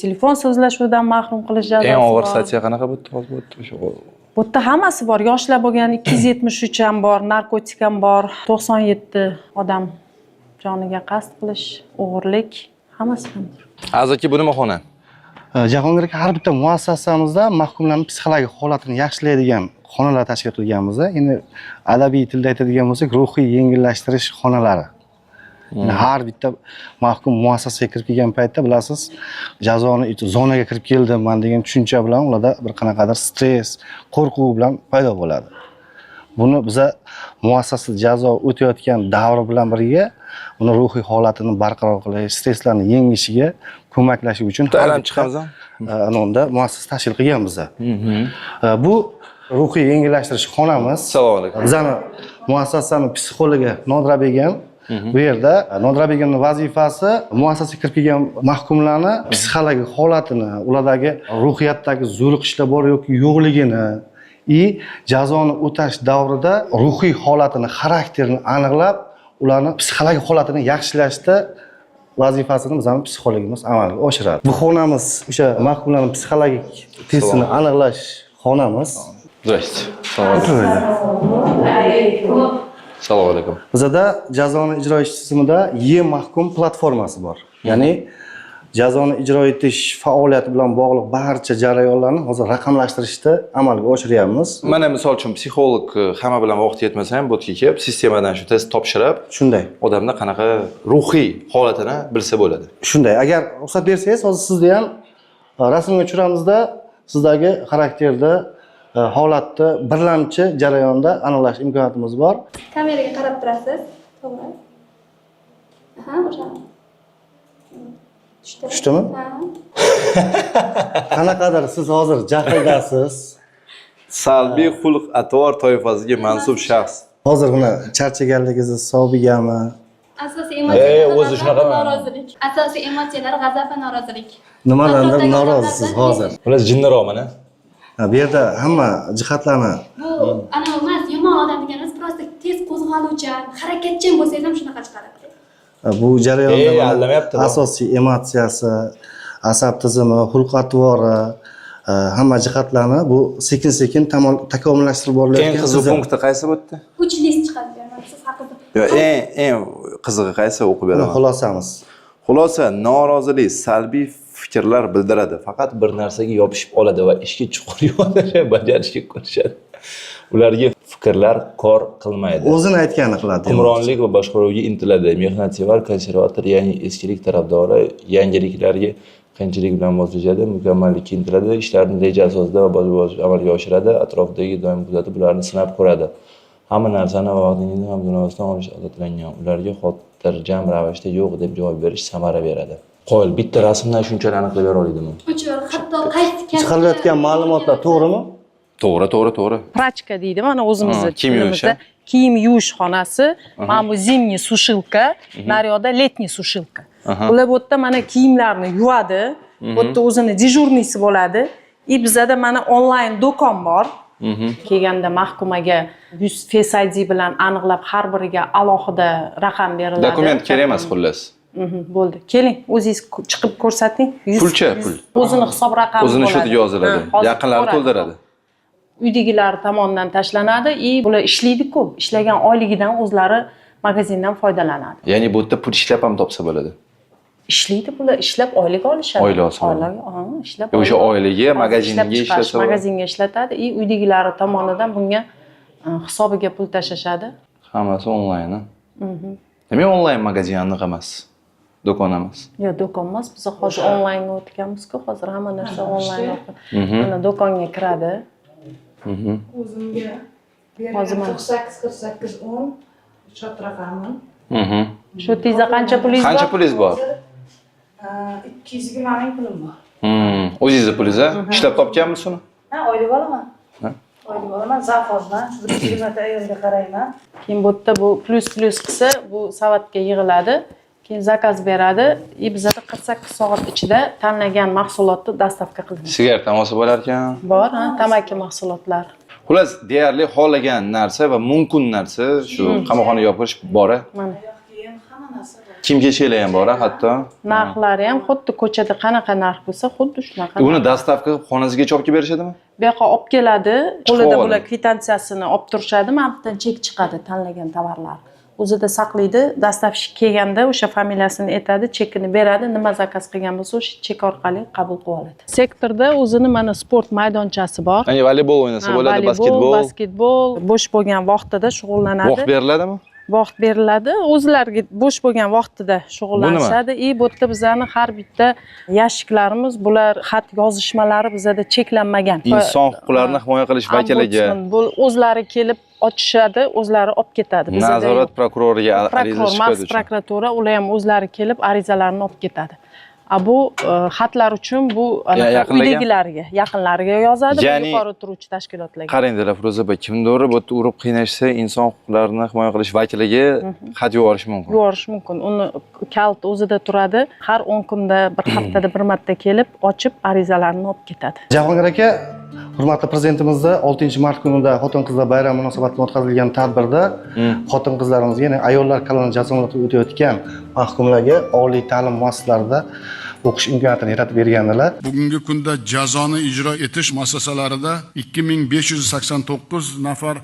S3: telefon so'zlashuvdan mahrum qilish jazosi
S2: Eng og'ir
S3: bor.
S2: статья qanaqa bu yerda hozir bu yerda o'sha?
S3: Bu yerda hammasi bor. Yoshlar bo'lgan 273 ham bor, narkotik ham bor, 97 odam joniga qasd qilish, o'g'irlik, hammasi ham bor.
S2: Aziz aka, bu nima xona?
S4: Jahongir aka, har bitta muassasamizda mahkumlarning psixologik holatini yaxshilaydigan xonalar tashkil qilganmiz. Endi adabiy tilda aytadigan bo'lsak, ruhiy yengillashtirish xonalari. Yani har bitta mahkum muassasaga kirib kelgan paytda, bilasiz, jazoni zonaga kirib keldim man degan tushuncha bilan ularda bir qanaqadir stress, qo'rquv bilan paydo bo'ladi. Buni biza muassasa jazo o'tayotgan davri bilan birga uni ruhiy holatini barqaror qilish, stresslarni yengishiga ko'maklashish uchun har
S2: Aylanib
S4: bitta,
S2: chiqamiz ham.
S4: Ana unda muassasa tashkil qilganmiz. Bu ruhiy yengillashtirish xonamiz.
S2: Assalomu alaykum.
S4: Bizani muassasani psixologi Nodira Begim. Bu yerda Nodira Begimning vazifasi muassasaga kirib kelgan mahkumlarni psixologik holatini, ulardagi ruhiyatdagi zo'riqishlar bor yoki yo'qligini и jazoni o'tash davrida ruhiy holatini, xarakterini aniqlab, ularni psixologik holatini yaxshilashda vazifasini bizani psixologimiz amalga oshiradi. Bu xonamiz o'sha mahkumlarning psixologik testini aniqlash xonamiz.
S2: Здрасте. Assalomu alaykum. Assalomu alaykum.
S4: Bizada jazoni ijro etish tizimida e-mahkum platformasi bor. Ya'ni jazoni ijro etish faoliyati bilan bog'liq barcha jarayonlarni hozir raqamlashtirishda amalga oshiryapmiz.
S2: Mana misol uchun psixolog hamma bilan vaqti yetmasa ham bu yerga kelib, sistemadan shu test topshirib,
S4: Shunday.
S2: Odamda qanaqa ruhiy holatini bilsa bo'ladi.
S4: Shunday. Agar ruxsat bersangiz, hozir sizni ham rasmga tushiramizda, sizdagi xarakterda holatni birlamchi jarayonda aniqlash imkoniyatimiz bor.
S8: Kameraga qarab turasiz. To'g'ri. Aha, o'sha. Tushdi.
S4: Tushdimi?
S8: Ha.
S4: Qanaqadir siz hozir jahldasiz.
S2: Salbiy xulq atvor toifasiga mansub shaxs.
S4: Hozir buni charchaganligingizni hisobigami?
S8: Asosiy emotsiyalar
S2: O'zi
S8: g'azab va
S2: shunaqami?
S8: norozilik. Asosiy emotsiyalar g'azab va norozilik.
S4: Nimadandir
S8: Atrofdagi
S4: norozisiz
S8: odamlardan.
S4: Hozir.
S2: Xullas, jinniroqman, a?
S4: Ha, bu yerda hamma jihatlarni
S8: Bu anavi emas, yomon odam deganimiz, просто tez qo'zg'aluvchan, harakatchan bo'lsangiz ham shunaqa chiqadi.
S4: Bu jarayonda
S2: Ey,
S4: mana
S2: aldamayapti bu.
S4: asosiy emotsiyasi, asab tizimi, xulq atvori, hamma jihatlarni bu sekin-sekin takomillashtirib
S2: Eng
S4: borilayotgan
S2: qiziq
S4: tizim.
S2: Punkti qaysi bu yerda?
S8: Uch list chiqadi, mana siz haqida.
S2: Yo, eng qizig'i qaysi, o'qib
S4: Buni
S2: beraman.
S4: xulosamiz.
S2: Xulosa, norozilik, salbiy fikrlar bildiradi. Faqat bir narsaga yopishib oladi va ishga chuqur yondashib bajarishga ko'rishadi. Ularga fikrlar kor qilmaydi.
S4: O'zini aytganini qiladi.
S2: Hukmronlik va boshqaruvga intiladi. Mehnatsevar, konservator, ya'ni eskilik tarafdori, yangiliklarga qiyinchilik bilan moslashadi, mukammallikka intiladi, ishlarni reja asosida va bozma-boz amalga oshiradi, atrofidagi doim kuzatib, ularni sinab ko'radi. Hamma narsani vaqtingizni ham dunyodan olish odatlangan. Ularga xotirjam ravishda yo'q deb javob berish samara beradi. Qoyil, bitta rasmdan shunchalik aniqlab bera oladimi?
S8: O'chir, hatto qaysi kasbga-
S4: Chiqarilayotgan ma'lumotlar to'g'rimi?
S2: To'g'ri, to'g'ri, to'g'ri.
S3: Прачка deydi mana o'zimizni
S2: Ha, kiyim yuvish,
S3: tilimizda. Kiyim yuvish xonasi. Mana bu зимний сушилка, naryoqda летний сушилка. Ular bu yerda mana kiyimlarni yuvadi. Bu yerda o'zini дежурный si bo'ladi. И bizada mana onlayn do'kon bor. Kelganda mahkumaga yuz, Face ID bilan aniqlab, har biriga alohida raqam beriladi.
S2: Dokument kerak emas, xullas.
S3: Bo'ldi. Keling, o'zingiz chiqib ko'rsating.
S2: Pulchi, pul.
S3: O'zini hisob raqami
S2: O'zini
S3: bo'ladi.
S2: счёт iga yoziladi.
S3: Ha, hozir
S2: Yaqinlari
S3: ko'radi.
S2: to'ldiradi.
S3: Uydagilar tomonidan tashlanadi и bular ishlaydi-ku, ishlagan oyligidan o'zlari magazindan foydalanadi.
S2: Ya'ni bu yerda pul ishlab ham topsa bo'ladi.
S3: Ishlaydi bular, ishlab oylik olishadi.
S2: Oylik olsa bo'ladi.
S3: Oylik, ha, ishlab.
S2: O'sha
S3: oylik.
S2: oyligi
S3: Hozir
S2: magazinga
S3: ishlab chiqarish,
S2: ishlasa bo'ladi.
S3: Magazinga ishlatadi и uydagilari tomonidan bunga hisobiga pul tashlashadi.
S2: Hammasi onlayn, a? Nima, onlayn magazin aniq emas? Do'kon emas.
S3: Yo'q, do'kon emas, biz hozir onlaynga o'tganmiz-ku, hozir hamma narsa onlayn. Mana do'konga kiradi.
S1: O'zimga.
S3: Hozir mana.
S11: 48 48 10 счёт raqami.
S3: Shu tezda qancha pulingiz bor?
S2: Qancha pulingiz bor?
S11: 220 ming pulim bor.
S2: O'zingizni pulingiz, a? Ishlab topganmisiz uni?
S11: Ha, oylik olaman.
S2: Ha?
S11: Oylik olaman, завхоз man. Shu 120 ta ayolga qarayman.
S3: Keyin bu yerda bu plyus plyus qilsa, bu savatga yig'iladi. Keyin заказ beradi и bizada 48 soat ichida tanlagan mahsulotni доставка qilinadi.
S2: Sigaret ham olsa bo'lar ekan.
S3: Bor, ha, tamaki mahsulotlari.
S2: Xullas, deyarli xohlagan narsa va mumkin narsa shu qamoqxonaga olib kirish bor, a?
S3: Mana.
S11: Kiyim, hamma narsa bor.
S2: Kiyim kechaklar ham bor, a, hatto.
S3: Narxlari ham xuddi ko'chada qanaqa narx bo'lsa, xuddi shunaqa.
S2: Uni доставка qilib xonasigacha olib kelib berishadimi?
S3: Bu yoqqa olib keladi, qo'lida
S2: oladi.
S3: Bular kvitansiyasini olib turishadi, mana bu yerdan chek chiqadi tanlagan tovarlar. O'zida saqlaydi, доставщик kelganda o'sha familiyasini aytadi, chekini beradi, nima заказ qilgan bo'lsa, o'sha chek orqali qabul qilib oladi. Sektorda o'zini mana sport maydonchasi bor.
S2: Ya'ni voleybol o'ynasa
S3: Ha,
S2: bo'ladi,
S3: voleybol,
S2: basketbol.
S3: Basketbol, bo'sh bo'lgan vaqtida shug'ullanadi.
S2: Vaqt beriladimi?
S3: Vaqt beriladi, o'zlariga bo'sh bo'lgan vaqtida shug'ullanishadi. И bu yerda bizani har bitta yashiklarimiz, bular xat yozishmalari bizada cheklanmagan.
S2: Inson huquqlarini himoya qilish vakiliga,
S3: Ombudsman, bu o'zlari kelib ochishadi, o'zlari olib ketadi. Bizada
S2: nazorat
S3: yo'q.
S2: prokuroriga ariza
S3: Prokuror,
S2: shikoyat
S3: maxsus
S2: uchun.
S3: Prokuratura, ular ham o'zlari kelib arizalarni olib ketadi. A bu xatlar uchun bu anaqa
S2: yaqinlarga?
S3: Uydagilariga, yaqinlariga yozadi, bu
S2: Ya'ni-
S3: yuqori turuvchi tashkilotlarga.
S2: Qarang, Dilafruza opa, kimdir bu yerda urib qiynashsa, inson huquqlarini himoya qilish vakiliga xat yuborishi mumkin.
S3: Yuborish mumkin. Uni kalit o'zida turadi. Har 10 kunda bir, haftada bir marta kelib, ochib, arizalarni olib ketadi.
S4: Jahongir aka, hurmatli prezidentimizni 6 mart kunida xotin qizlar bayrami munosabati bilan o'tkazilgan tadbirda xotin qizlarimizga, ya'ni ayollar koloniya jazo muddati o'tayotgan mahkumlarga oliy ta'lim muassasalarida o'qish imkoniyatini yaratib bergandilar.
S12: Bugungi kunda jazoni ijro etish muassasalarida 2589 nafar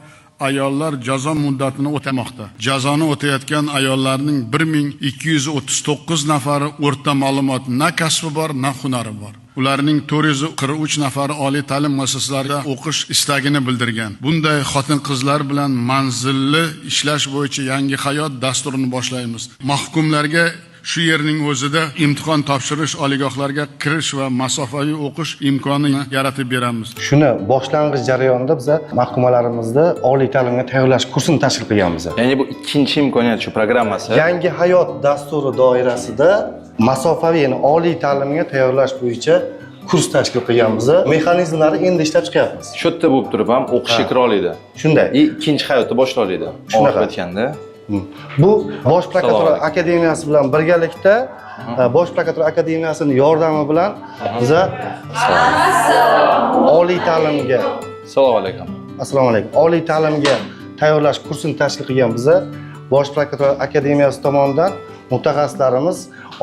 S12: ayollar jazo muddatini o'tamoqda. Jazoni o'tayotgan ayollarning 1239 nafari o'rta ma'lumot na kasbi bor, na hunari bor. Ularning 443 nafari oliy ta'lim muassasalarida o'qish istagini bildirgan. Bunday xotin-qizlar bilan manzilli ishlash bo'yicha Yangi hayot dasturini boshlaymiz. Mahkumlarga shu yerning o'zida imtihon topshirish, oliygohlarga kirish va masofaviy o'qish imkonini yaratib beramiz.
S4: Shuni boshlang'ich jarayonida biza mahkumalarimizni oliy ta'limga tayyorlash kursini tashkil qilganmiz.
S2: Ya'ni bu ikkinchi imkoniyat shu programmasi.
S4: Yangi hayot dasturi doirasida masofaviy, ya'ni oliy ta'limga tayyorlash bo'yicha kurs tashkil qilganmiz. Mexanizmlarni endi ishlab chiqyapmiz.
S2: Shu yerda bo'lib turib ham o'qishga kira oladi.
S4: Shunday.
S2: И ikkinchi hayotni boshlay oladi.
S4: Shunaqa.
S2: Og'ir aytganda.
S4: Bu Bosh prokuratura
S2: Assalomu alaykum.
S4: Akademiyasi bilan birgalikda, Bosh prokuratura akademiyasining yordami bilan biza oliy ta'limga
S2: Assalomu alaykum.
S4: Assalomu alaykum. Oliy ta'limga tayyorlash kursini tashkil qilgan biza Bosh prokuratura akademiyasi tomonidan mutaxassislarimiz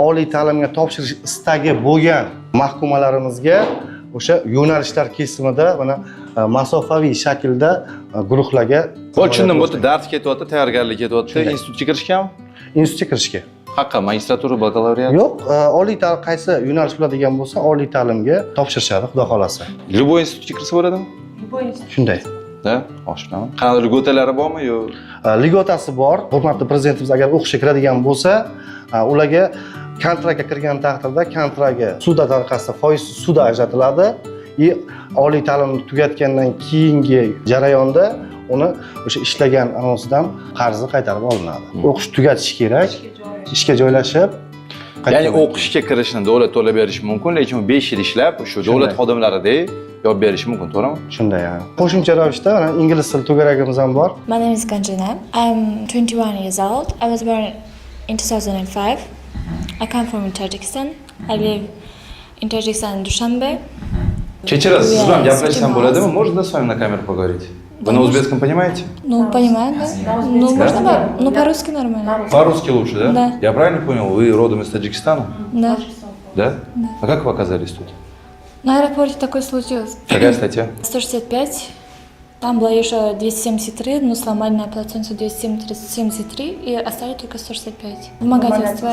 S4: oliy ta'limga topshirish istagi bo'lgan mahkumalarimizga o'sha yo'nalishlar kesimida mana masofaviy shaklda guruhlarga.
S2: Bo'ldi, tushundim. Bu yerda dars ketyapti, tayyorgarlik ketyapti.
S4: Shunday.
S2: Institutga kirishganmi?
S4: Institutga kirishga.
S2: Haqqa, magistratura, bakalavriat?
S4: Yo'q, oliy ta'lim qaysi yo'nalish bo'ladigan bo'lsa, oliy ta'limga topshirishadi, xudo xohlasa.
S2: Любой institutga kirsa bo'ladimi?
S4: Shunday.
S2: Да, oshiqaman. Qanday льгота lari bormi yo?
S4: Льгота si bor. Hurmatli prezidentimiz agar o'qishga kiradigan bo'lsa, ularga kontraktga kirgan taqdirda kontragi ssuda tariqasida foizsiz ssuda ajratiladi и oliy ta'limni tugatgandan keyingi jarayonda uni o'sha ishlagan anonsidan qarzi qaytarib olinadi. O'qish tugatish kerak, ishga joylashib
S2: Ya'ni
S4: qaytgandan keyin.
S2: O'qishga kirishni davlat to'lab berishi mumkin, lekin 5 yil ishlab shu davlat
S4: Shunday.
S2: xodimlaridek yopib berishi mumkin, to'g'rimi?
S4: Shunday, ha. Qo'shimcha ravishda mana ingliz tili to'garagimiz ham bor.
S13: My name is Ganjina. I'm 21 years old. I was born in 2005. I come from Tajikistan. I live in Tajikistan, Dushanbe.
S2: Kechirasiz, siz bilan
S13: Yeah,
S2: gaplashsam bo'ladimi? Можно с вами на камеру поговорить? Вы на узбекском понимаете?
S13: Ну, понимаю, да? Ну, можно ну, по-русски нормально.
S2: По-русски лучше, да?
S13: Да.
S2: Я правильно понял, вы родом из Таджикистана?
S13: Да.
S2: Да? А как вы оказались тут?
S13: На аэропорте такое случилось.
S2: Какая статья?
S13: 165. Там было еще 273, но сломали на апелляционную 273 и оставили только 165. Вымогательство,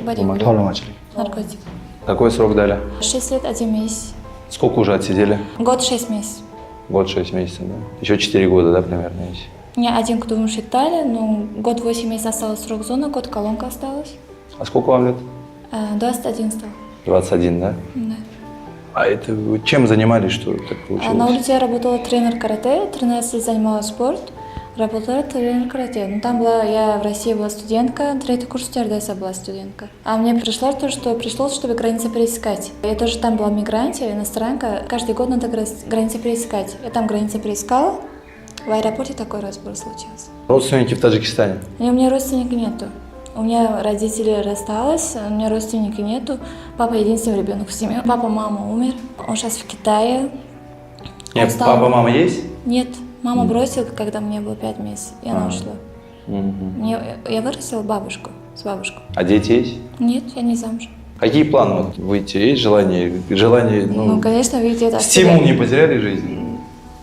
S13: борьба,
S4: Tovlamachilik.
S13: Наркотик.
S2: Какой срок дали?
S13: 6 лет, 1 месяц.
S2: Сколько уже отсидели?
S13: Год, 6 месяцев.
S2: Год, 6 месяцев, да? Еще 4 года, да, примерно есть?
S13: Не, один к двум считали, но год 8 месяцев осталось срок зоны, год колонка осталась.
S2: А сколько вам лет?
S13: 21 стал.
S2: 21, да?
S13: Да.
S2: А это вы чем занимались, что так
S13: А
S2: получилось?
S13: на улице я работала тренер карате, 13 лет занималась спорт, работала тренер карате. Ну, там была, я в России была студентка, третий курс стюардесса была студентка. А мне пришло то, что пришло, чтобы границы пересекать. Я тоже там была мигранте, иностранка. Каждый год надо границы пересекать. Я там границы перескала. В аэропорте такой разбор случился.
S2: Родственники в Таджикистане?
S13: И у меня родственника нету. У меня родители расстались, у меня родственника нету. Папа единственный ребенок в семье. Папа, мама умер. Он сейчас в Китае.
S2: Нет,
S13: Он стал-
S2: папа, мама есть?
S13: Нет, мама бросила, когда мне было 5 месяцев, и она
S2: А.
S13: ушла.
S2: Мгм.
S13: Я вырастила бабушку, с бабушкой.
S2: А дети есть?
S13: Нет, я не замужем.
S2: Какие планы вот выйти? Есть желание? Желание, ну,
S13: Ну, конечно, видите, это...
S2: стимул не потеряли в жизни?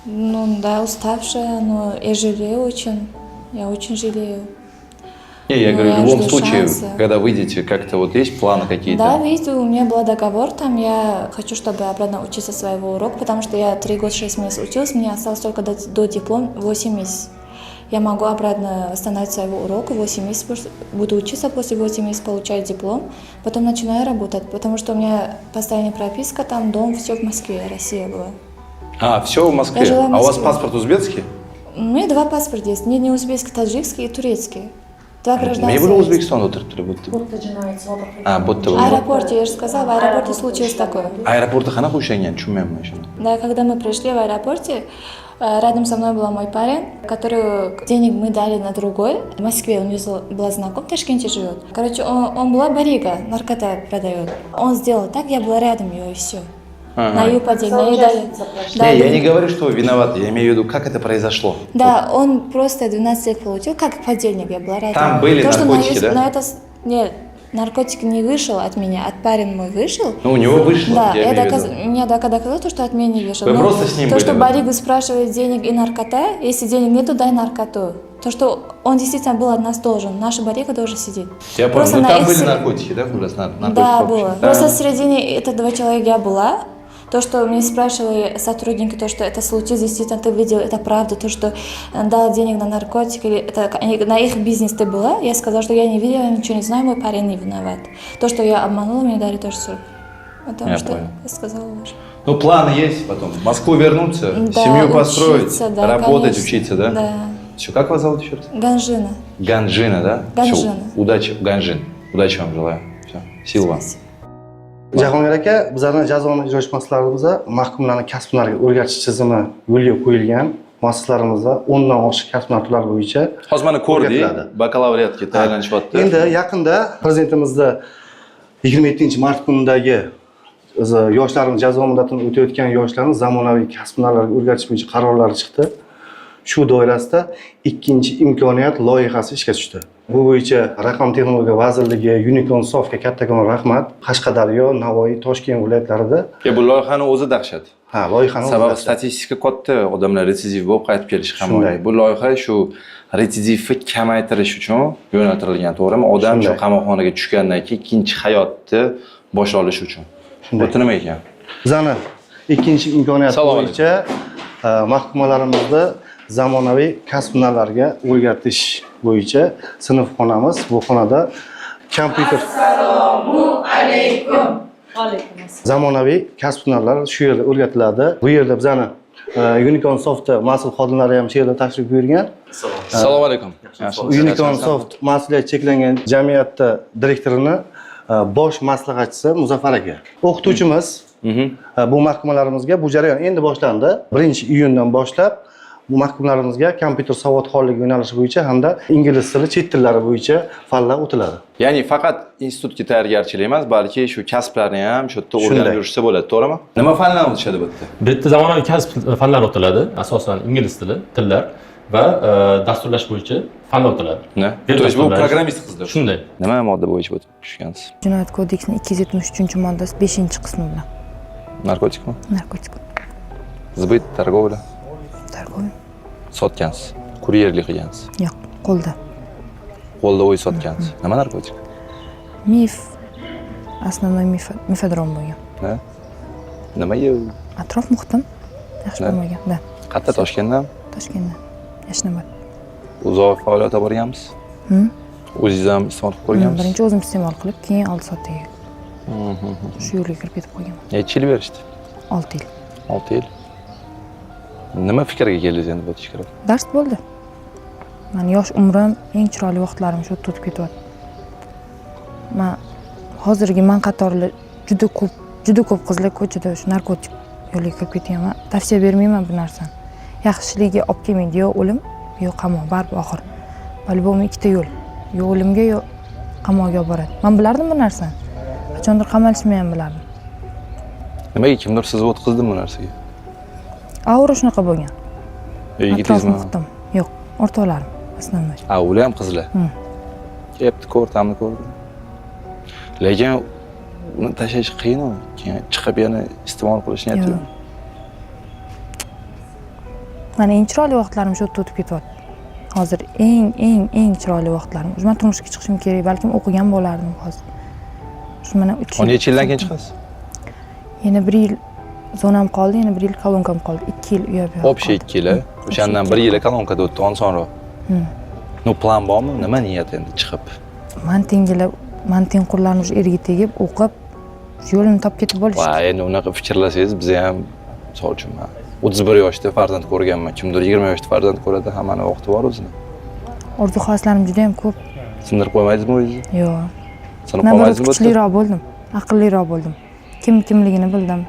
S13: Ну, да, уставшая, но я жалею очень. Я очень жалею.
S2: Не, я
S13: Ну,
S2: говорю, в
S13: я
S2: любом
S13: жду
S2: случае,
S13: шанса.
S2: когда выйдете, как-то вот есть планы какие-то?
S13: Да, видите, у меня был договор, там я хочу, чтобы обратно учиться своего урока, потому что я 3 года 6 месяцев училась, мне осталось только до диплом 8 месяцев. Я могу обратно восстановить своего урока, 8 месяцев буду учиться, после 8 месяцев получать диплом, потом начинаю работать, потому что у меня постоянная прописка, там дом, все в Москве, Россия была.
S2: А, все в Москве?
S13: Я жила в
S2: А у вас
S13: Москве.
S2: паспорт узбекский?
S13: У меня два паспорта есть, не узбекский, таджикский и турецкий. Два гражданства.
S2: Nima bo'lib
S13: есть.
S2: O'zbekistonda o'tiribdi bu yerda?
S3: Bu yerda jinoyat sodir
S2: А, bu yerda
S13: В
S2: bo'lgan.
S13: аэропорте, я же сказала, в аэропорте случилось такое.
S2: Aeroportda qanaqa ushlangan? Tushunmayapman shuni.
S13: Да, когда мы пришли в аэропорте, рядом со мной был мой парень, который денег мы дали на другой. В Москве у него была знаком, в Ташкенте живет. Короче, он была барига, наркота продает. Он сделал так, я была рядом его, и все.
S2: Ага.
S13: На ее падение, на ее дали. Да,
S2: Не, я не говорю, что вы виноваты, я имею в виду, как это произошло.
S13: Да, он просто 12 лет получил, как подельник, я была рядом.
S2: Там были
S13: То, что
S2: наркотики,
S13: на,
S2: да?
S13: На это, нет, наркотик не вышел от меня, от парень мой вышел.
S2: Ну, у него вышло,
S13: Да,
S2: я
S13: я
S2: имею в виду.
S13: меня доказало то, что от меня не вышел.
S2: Вы
S13: Но
S2: просто с ним
S13: то,
S2: были,
S13: что
S2: да?
S13: баригу спрашивает денег и наркота, если денег нету, дай наркоту. То, что он действительно был от нас должен, наша барига тоже сидит.
S2: Я понял,
S13: Просто
S2: ну
S13: на
S2: там
S13: их
S2: были
S13: наркотики,
S2: наркотики, да, как раз? Наркотики
S13: Да,
S2: вообще?
S13: было.
S2: Да.
S13: Просто в середине это два человека я была. То, что мне спрашивали сотрудники, то, что это случилось, действительно, ты видел, это правда, то, что дал денег на наркотики, или это на их бизнес ты была, я сказала, что я не видела, я ничего не знаю, мой парень не виноват. То, что я обманула, мне дали тоже срок. Потому
S2: Я
S13: что
S2: понял.
S13: я сказала ложь.
S2: Ну, планы есть потом. В Москву вернуться,
S13: Да,
S2: семью построить,
S13: учиться, да,
S2: работать,
S13: конечно.
S2: учиться, да?
S13: Да.
S2: Все, как вас зовут еще раз?
S13: Ганжина.
S2: Ганжина, да?
S13: Ганжина.
S2: Всё, удачи, Ганжин. Удачи вам желаю. Все, сил вам.
S4: Jahongir aka, bizlarni jazoni ijro etish muassasalarimizda mahkumlarni kasb hunarga o'rgatish tizimi yo'lga qo'yilgan. Muassasalarimizda 10 dan oshiq kasb hunar turlari bo'yicha
S2: Hozir mana ko'rdik,
S4: o'rgatiladi.
S2: Bakalavriatga tayyorlanishyapti.
S4: Endi yaqinda prezidentimizni 27-mart kunidagi o'zi yoshlarimiz, jazo muddatini o'tayotgan yoshlarni zamonaviy kasb hunarlarga o'rgatish bo'yicha qarorlari chiqdi. Shu doirasida ikkinchi imkoniyat loyihasi ishga tushdi. Bu bo'yicha Raqam texnologiya vazirligi, Unicorn Softga kattakon rahmat. Qashqadaryo, Navoiy, Toshkent viloyatlarida
S2: Ya, bu loyihani o'zi dahshat.
S4: Ha, loyihani o'zi
S2: Sababi
S4: dahshat.
S2: Statistika katta, odamlar retsidiv bo'lib qaytib kelishi
S4: Shunday.
S2: ham. Bu loyiha shu retsidivni kamaytirish uchun yo'naltirilgan, to'g'rimi? Odam shu
S4: Shunday.
S2: Qamoqxonaga tushgandan keyin ikkinchi hayotni boshlay olishi uchun. Bu nima ekan?
S4: Bizani ikkinchi imkoniyat
S2: Assalomu alaykum.
S4: bo'yicha mahkumalarimizni zamonaviy kasb hunarlarga o'rgatish bo'yicha sinfxonamiz. Bu xonada kompyuter
S11: Assalomu alaykum.
S3: Alaykum assalom.
S4: Zamonaviy kasb hunarlar shu yerda o'rgatiladi. Bu yerda bizani Unicorn Softda mas'ul xodimlari ham shu yerda tashrif buyurgan.
S2: Assalomu alaykum.
S4: Unicorn Soft mas'uliyati cheklangan jamiyatda direktorini bosh maslahatchisi Muzaffar aka. O'qituvchimiz bu mahkumalarimizga, bu jarayon endi boshlandi. 1-iyundan boshlab bu mahkumlarimizga kompyuter savodxonligi yo'nalishi bo'yicha hamda ingliz tili, chet tillari bo'yicha fanlar o'tiladi.
S2: Ya'ni faqat institutga tayyorgarchilik emas, balki shu kasblarni ham shu yerda o'rganib
S4: Shunday.
S2: Yurishsa bo'ladi, to'g'rimi? Nima fanlarni o'tishadi bu yerda?
S6: Bu yerda zamonaviy kasb fanlari o'tiladi, asosan ingliz tili, tillar va dasturlash bo'yicha fanlar o'tiladi.
S2: Ne?
S6: Web
S2: То есть bu
S6: dasturlash.
S2: Programmist qizlar.
S6: Shunday.
S2: Nima modda bo'yicha o'tib tushgansiz?
S14: Jinoyat kodeksining 273-moddasi 5-qismi bilan.
S2: Narkotikmi?
S14: Narkotik.
S2: Сбыт, торговля?
S14: Торговля.
S2: Sotgansiz. Kuryerlik qilgansiz.
S14: Yo'q, qo'lda.
S2: Qo'lda o'y sotgansiz. Nima narkotik?
S14: Mif. Основной mefedron bo'lgan.
S2: Ha? Nimaga?
S14: Atrof muhitim yaxshi
S2: Да?
S14: bo'lmagan. Да.
S2: Qayerda, Toshkentdan?
S14: Toshkentda. Yashnobod.
S2: Uzoq faoliyat olib borganmisiz?
S14: Hmm?
S2: O'zingiz ham iste'mol qilib ko'rganmisiz?
S14: Birinchi o'zim iste'mol qilib, keyin oldi sotdiga. Shu yo'lga kirib ketib qolganman.
S2: Necha yil berishdi?
S14: 6 yil.
S2: 6 yil. Nima fikrga keldingiz endi bu ishga kirib?
S14: Dars bo'ldi. Mani yosh umrim, eng chiroyli vaqtlarim shu yerda o'tib ketyapti. Man hozirgi man qatorli juda ko'p qizlar ko'chada shu narkotik yo'liga kirib ketganman. Tavsiya bermayman bu narsani. Yaxshiligiga olib kelmaydi, yo o'lim, yo qamoq, baribir oxir. По-любому ikkita yo'l. Yo o'limga, yo qamoqga olib boradi. Men bilardim bu narsani. Qachondir qamalishni ham bilardim.
S2: Nimaga kimdir sizni o'tqizdimi bu narsaga?
S14: Aura shunaqa bo'lgan.
S2: Yigitingizmi?
S14: Yo'q, o'rtoqlarim основной.
S2: A, ular ham qizlar. Kepti, ko'rtamni ko'rdim. Lekin uni tashlash qiyin u. Keyin chiqib yana iste'mol qilish niyati yo'q.
S14: Mana eng chiroyli vaqtlarim shu yerda o'tib ketyapti. Hozir eng chiroyli vaqtlarim. Men turmushga chiqishim kerak, balkim o'qigan bo'lardim hozir. Shu mana 3 yil.
S2: Necha yildan keyin chiqasiz?
S14: Yana 1 yil zonam qoldi, yana 1 yil kolonkam qoldi. 2 yil u yoq bu yoq.
S2: Общий 2 yil. O'shandan 1 yili kolonkada o'tdi, osonroq. No plan bormi? Nima niyat endi chiqib?
S14: Man tenglar, man tengqurlarni o'sha erga tegib, o'qib, shu yo'lini topib ketib bo'lish.
S2: Va endi unaqa fikrlasangiz, biz ham misol uchun men 31 yoshda farzand ko'rganman. Kimdir 20 yoshda farzand ko'radi, hammani vaqti bor o'zini.
S14: Orzu havaslarim juda ham ko'p.
S2: Sindirib qo'ymaydingizmi o'zingizni?
S14: Yo'q.
S2: Sinib qolmaydingizmi?
S14: Kuchliroq bo'ldim, aqlliroq bo'ldim. Kim kimligini bildim.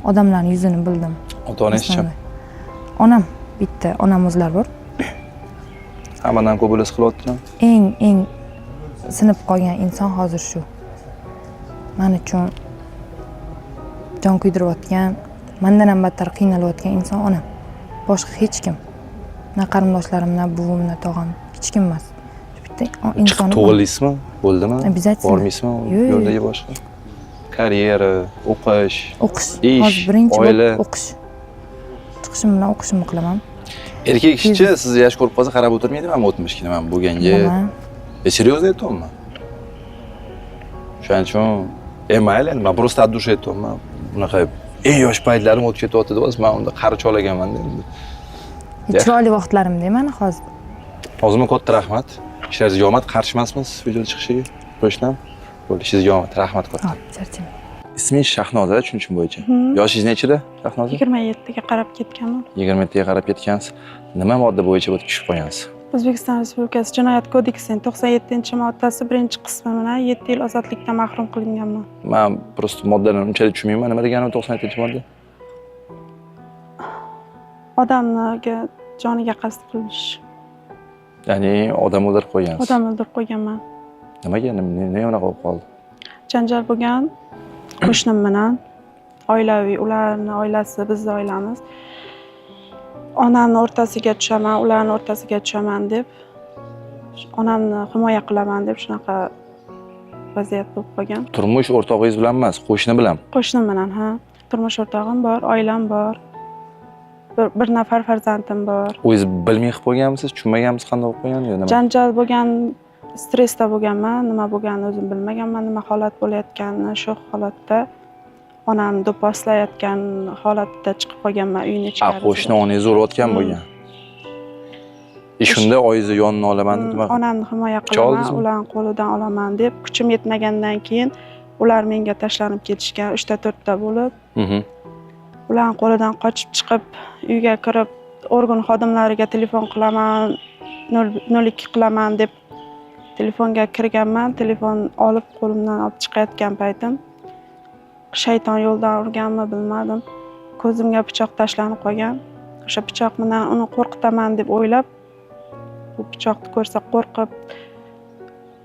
S14: Odamlarning yuzini bildim.
S2: Ota-onangizchi?
S14: Onam bitta, onam o'zlari bor.
S2: Hammadan ko'p o'lasi qilyaptilar.
S14: Eng sinib qolgan inson hozir shu. Men uchun jon kuydirayotgan, mendan ham battar qiynalayotgan inson onam. Boshqa hech kim. Na qarindoshlarim, na buvim, na tog'am, hech kim emas. Bitta inson.
S2: Tug'ildingizmi? Bo'ldimi?
S14: Bormaysizmi?
S2: Yo'ldagi boshqa. Karyera, o'qish,
S14: o'qish,
S2: ish, oila,
S14: o'qish. Chiqishim bilan o'qishimni qilaman.
S2: Erkak kishichi sizni yosh ko'rib qolsa qarab o'tirmaydimi ham o'tmishga nima bo'lganga? Серьезно aytyapman. Shuning uchun, mayli, endi men просто от души aytyapman. Bunaqa eng yosh paytlarim o'tib ketyapti deb, men unda qari cholaganman-da endi.
S14: Chiroyli vaqtlarim deyman hozir.
S2: Hozirmi katta rahmat. Ishlaringizga omad, qarshi emasmiz videoda chiqishiga. Qo'shnim. Bo'ldi, ishingizga omad, rahmat katta.
S14: Hop, charchadim.
S2: Ismingiz Shahnoza, tushunishim bo'yicha. Yoshingiz nechida, Shahnoza?
S1: 27 ga qarab ketganman.
S2: 27 ga qarab ketgansiz. Nima modda bo'yicha bu tushib qolgansiz?
S1: O'zbekiston Respublikasi Jinoyat kodeksining 97-moddasi 1-qismi bilan 7 yil ozodlikdan mahrum qilinganman.
S2: Men просто moddalarni unchalik tushunmayman. Nima degani 97-modda?
S1: Odamlarga joniga qasd qilish.
S2: Ya'ni odam o'ldirib qo'ygansiz.
S1: Odam o'ldirib qo'yganman.
S2: Nimaga? Nima unaqa bo'lib qoldi?
S1: Janjal bo'lgan qo'shnim bilan, oilaviy, ularning oilasi, bizning oilamiz. Onamni o'rtasiga tushaman, ularning o'rtasiga tushaman deb, onamni himoya qilaman deb shunaqa vaziyat bo'lib qolgan.
S2: Turmush o'rtog'ingiz bilan emas, qo'shni bilan.
S1: Qo'shnim bilan, ha. Turmush o'rtog'im bor, oilam bor. Bir nafar farzandim bor.
S2: O'zingiz bilmay qilib qo'yganmisiz, tushunmaganmisiz qanday bo'lib qo'ygan yo nima?
S1: Janjal bo'lgan, stressda bo'lganman, nima bo'lganini o'zim bilmaganman, nima holat bo'layotganini, shu holatda onam do'pposlayotgan holatda chiqib qolganman uyning ichkarisiga.
S2: Qo'shni onangizni urayotgan bo'lgan. Shunda oyingizni yonini olaman deb nima?
S1: Onamni himoya qilaman, ularning qo'lidan olaman deb kuchim yetmagandan keyin ular menga tashlanib ketishgan, 3 ta 4 ta bo'lib. Ularning qo'lidan qochib chiqib uyga kirib organ xodimlariga telefon qilaman, 02 qilaman deb telefonga kirganman. Telefon olib qo'limdan olib chiqayotgan paytim shayton yo'ldan urganmi bilmadim. Ko'zimga pichoq tashlanib qolgan. O'sha pichoq bilan uni qo'rqitaman deb o'ylab, bu pichoqni ko'rsa qo'rqib,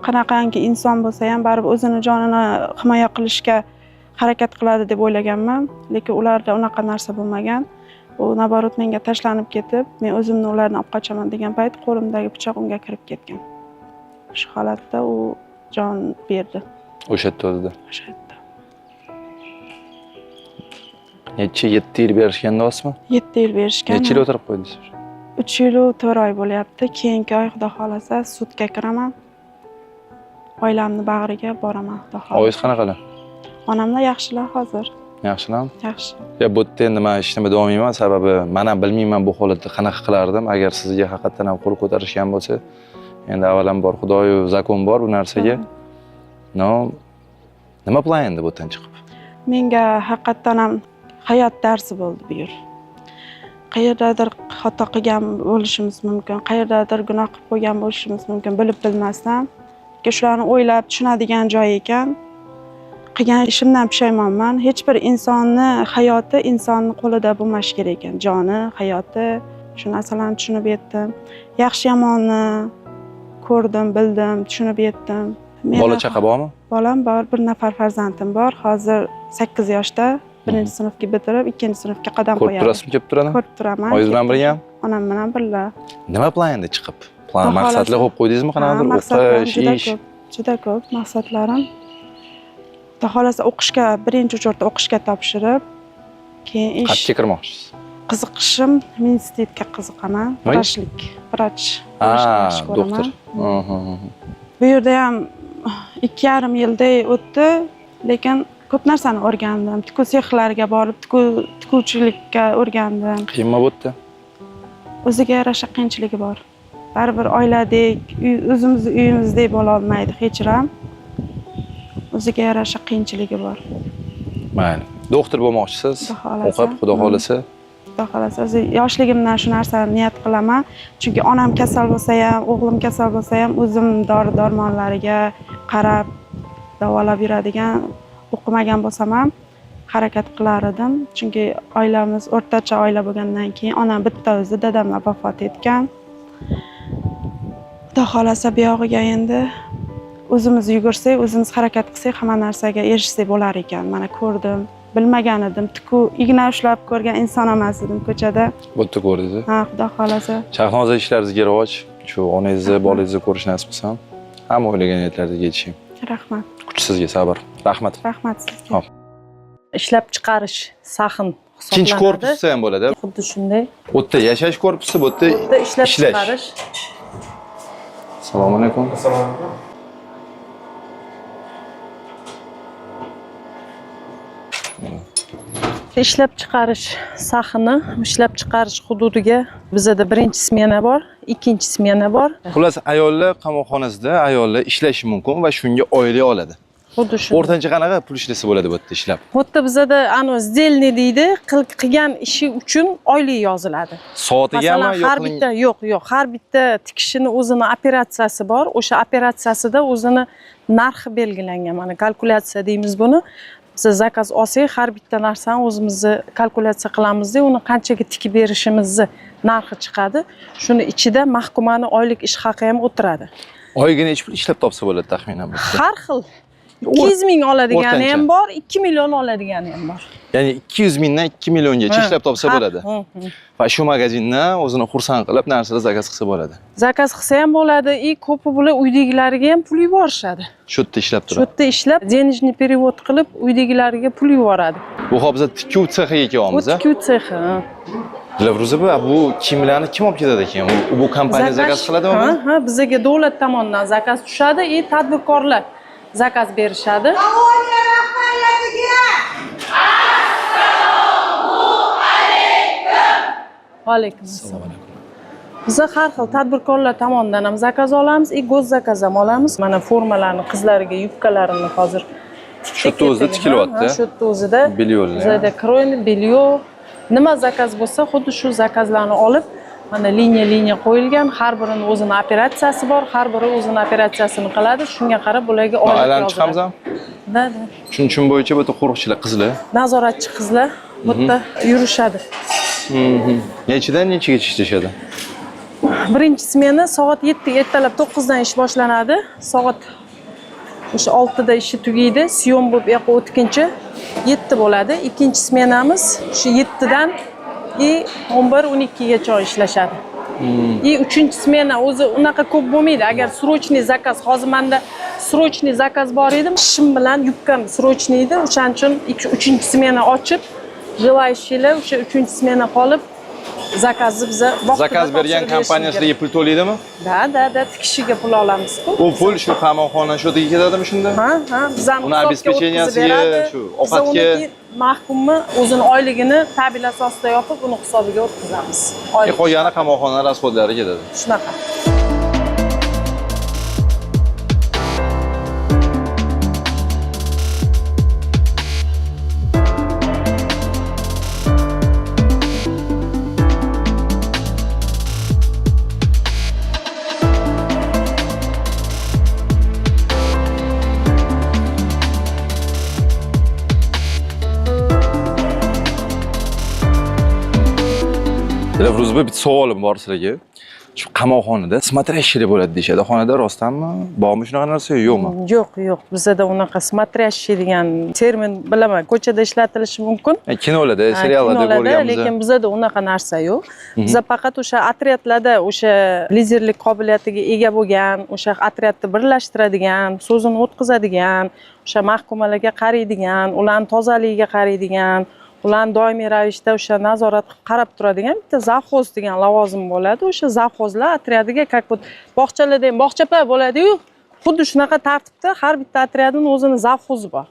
S1: qanaqangi inson bo'lsa ham baribir o'zini jonini himoya qilishga harakat qiladi deb o'ylaganman, lekin ularda unaqa narsa bo'lmagan. U naborot menga tashlanib ketib, men o'zimni ulardan olib qochaman degan payt qo'limdagi pichoq unga kirib ketgan. Shu holatda u jon berdi.
S2: O'sha yerda o'zida.
S1: O'sha yerda.
S2: Necha 7 yil berishgan deyapsizmi?
S1: 7 yil berishgan.
S2: Necha yil o'tirib qo'ydingiz?
S1: 3 yil 4 oy bo'lyapti. Keyingi oy Xudo xolasa sudga kiraman. Oilamni bag'riga boraman Xudo xolasa.
S2: Oilangiz qanaqalar?
S1: Onamlar yaxshilar hozir.
S2: Yaxshilarmi?
S1: Yaxshi.
S2: Ya bu yerda endi men hech nima deolmayman, sababi men ham bilmayman bu holatda qanaqa qilardim. Agar sizga haqiqatan ham qo'l ko'tarishgan bo'lsa, endi avvalambor Xudoyu zakon bor bu narsaga. No, nima plan endi bu yerdan chiqib?
S1: Menga haqiqatan ham Hayot darsi bo'ldi bu yer. Qayerdadir xato qilgan bo'lishimiz mumkin, qayerdadir gunoh qilib qo'ygan bo'lishimiz mumkin, bilib bilmasdan. Shularni o'ylab tushunadigan joy ekan. Qilgan ishimdan pushaymonman. Hech bir insonni hayoti insonni qo'lida bo'lmashi kerak ekan. Joni, hayoti, shu narsalarni tushunib yetdim. Yaxshi yomonni ko'rdim, bildim, tushunib yetdim.
S2: Bola chaqa bormi?
S1: Bolam bor, bir nafar farzandim bor. Hozir 8 yoshda, 1-sinfga bitirib, 2-sinfga qadam
S2: Ko'rib
S1: qo'yadi.
S2: turasizmi, kelib turadimi?
S1: Ko'rib turaman.
S2: Oyingiz bilan birgami?
S1: Onam bilan birga.
S2: Nima plan endi chiqib? Plan, maqsadlar qo'yib qo'ydingizmi qanaqadir? O'qish, ish.
S1: Juda ko'p maqsadlarim. Xudo xolasa o'qishga, birinchi uchurda o'qishga topshirib, keyin ish.
S2: Qayerga kirmoqchisiz?
S1: Qiziqishim institutga qiziqaman. Vrachlik, vrach.
S2: Doktor.
S1: Bu yerda ham 2,5 yilday o'tdi, lekin ko'p narsani o'rgandim. Tikuv sexlariga borib, tikuvchilikka o'rgandim.
S2: Qiyinmi bu yerda?
S1: O'ziga yarasha qiyinchiligi bor. Baribir oiladek, o'zimizni uyimizdek bo'la olmaydi hech ham. O'ziga yarasha qiyinchiligi bor.
S2: Mayli. Doktor bo'lmoqchisiz? O'qib, Xudo xolasa.
S1: Xudo xolasa. O'zi yoshligimdan shu narsani niyat qilaman. Chunki onam kasal bo'lsa ham, o'g'lim kasal bo'lsa ham, o'zim dori-darmonlariga qarab davolab yuradigan, o'qimagan bo'lsam ham harakat qilar edim. Chunki oilamiz o'rtacha oila bo'lgandan keyin onam bitta o'zi, dadamlar vafot etgan. Xudo xolasa bu yog'iga endi o'zimiz yugursak, o'zimiz harakat qilsak, hamma narsaga erishsak bo'lar ekan. Mana ko'rdim, bilmagan edim. Tikuv, igna ushlab ko'rgan inson emas edim ko'chada.
S2: Bu yerda ko'rdingiz?
S1: Ha, Xudo xolasa.
S2: Shahnoza, ishlaringizga rivoj, shu onangizni, bolangizni ko'rish nasib qilsin. Hamma o'ylagan niyatlaringizga yetishing.
S1: Rahmat.
S2: Kuch sizga, sabr. Rahmat.
S1: Rahmat sizga.
S2: Hop.
S3: Ishlab chiqarish sahin hisoblanadi.
S2: Ikkinchi korpusi ham bo'ladi.
S3: Xuddi shunday.
S2: Bu yerda yashash korpusi, bu yerda
S3: ishlab chiqarish.
S2: Assalomu alaykum.
S7: Assalomu alaykum.
S3: Ishlab chiqarish sahini, ishlab chiqarish hududiga bizada birinchi smena bor, ikkinchi smena bor.
S2: Xullas, ayollar qamoqxonasida ayollar ishlashi mumkin va shunga oylik oladi.
S3: Xuddi shu.
S2: O'rtancha qanaqa pul ishlasa bo'ladi bu yerda ishlab?
S3: Bu yerda bizada ano сдельный deydi, qilgan ishi uchun oylik yoziladi.
S2: Soatigami
S3: yo'q? Har bitta yo'q, yo'q, har bitta tikishini o'zini operatsiyasi bor. O'sha operatsiyasida o'zini narxi belgilangan. Mana kalkulyatsiya deymiz buni. Biz zakaz olsak, har bitta narsani o'zimizni kalkulyatsiya qilamizda, uni qanchaga tikib berishimizni narxi chiqadi. Shuni ichida mahkumani oylik ish haqi ham o'tiradi.
S2: Oyiga necha pul ishlab topsa bo'ladi taxminan?
S3: Har xil. 200 ming oladigani ham bor, 2 million oladigani ham bor.
S2: Ya'ni 200 mingdan 2 milliongacha ishlab topsa bo'ladi. Va shu magazindan o'zini xursand qilib narsalar zakaz qilsa bo'ladi.
S3: Zakaz qilsa ham bo'ladi, i ko'pi bular uydagilariga ham pul yuborishadi.
S2: Shu yerda ishlab turib.
S3: Shu yerda ishlab, денежный перевод qilib uydagilariga pul yuboradi.
S2: Bu hozir biz tikuv sexiga kelyapmiz,
S3: Bu tikuv sexi.
S2: Dilafruz opa, bu kiyimlarni kim olib ketadi ekan? Bu kompaniya zakaz qiladimi?
S3: Ha, ha, bizga davlat tomonidan zakaz tushadi, i tadbirkorlar zakaz berishadi.
S11: Koloniya rahbariyatiga assalomu alaykum.
S3: Va alaykum assalom. Biz har xil tadbirkorlar tomonidan ham zakaz olamiz, i go'z zakaz ham olamiz. Mana formalarni, qizlarga yubkalarini hozir
S2: shu yerda o'zida tikilyapti.
S3: Shu yerda o'zida.
S2: Belyolar.
S3: Bizda kroyni, belyo, nima zakaz bo'lsa, xuddi shu zakazlarni olib, mana liniya-liniya qo'yilgan, har birini o'zini operatsiyasi bor, har biri o'zini operatsiyasini qiladi. Shunga qarab bularga oylik yoziladi.
S2: Aylanib chiqamiz ham?
S3: Da, da.
S2: Tushunchim bo'yicha bu yerda qo'riqchilar qizlar.
S3: Nazoratchi qizlar bu yerda yurishadi.
S2: Nechidan nechagacha ishlashadi?
S3: Birinchi smena soat 7 ertalab 9 dan ish boshlanadi. Soat o'sha 6 da ishi tugaydi. Siyom bo'lib u yoqqa o'tguncha 7 bo'ladi. Ikkinchi smenamiz o'sha 7 dan 11-12 gacha ishlashadi. И uchinchi smena o'zi unaqa ko'p bo'lmaydi. Agar срочный zakaz, hozir menda срочный zakaz bor edi, shim bilan yubkam срочный edi. O'shaning uchun uchinchi smena ochib, желающийlar o'sha uchinchi smena qolib zakazni biza vaqtida
S2: Zakaz bergan kompaniya sizlarga pul to'laydimi?
S3: Da, da, da, tikishiga pul olamiz-ku.
S2: U pul shu qamoqxona shu ketadimi shunda?
S3: Ha, ha, bizani
S2: uni обеспеченияsiga, shu ovqatga
S3: mahkumni o'zini oyligini tabel asosida yopib, uni hisobiga o'tkazamiz.
S2: Qolgani qamoqxona rasxodlari ketadi.
S3: Shunaqa.
S2: Dilafruz, bitta savolim bor sizlarga. Shu qamoqxonada смотрящий bo'ladi deyishadi. Xonada rostdanmi? Bormi shunaqa narsa, yo'qmi?
S3: Yo'q, bizada unaqa смотрящий degan termin, bilaman, ko'chada ishlatilishi mumkin.
S2: Kinolarda,
S3: Ha,
S2: seriallarda
S3: kinolarda,
S2: ko'rganmiz.
S3: Lekin bizada unaqa narsa yo'q. Biza faqat o'sha otryadlarda o'sha liderlik qobiliyatiga ega bo'lgan, o'sha otryadni birlashtiradigan, so'zini o'tkazadigan, o'sha mahkumalarga qaraydigan, ularni tozaligiga qaraydigan, ularni doimiy ravishda o'sha nazorat qilib qarab turadigan bitta завхоз degan lavozim bo'ladi. O'sha завхоз lar otryadiga, как вот bog'chalarda ham bog'chapa bo'ladiyu, xuddi shunaqa tartibda har bitta otryadini o'zini завхоз i bor.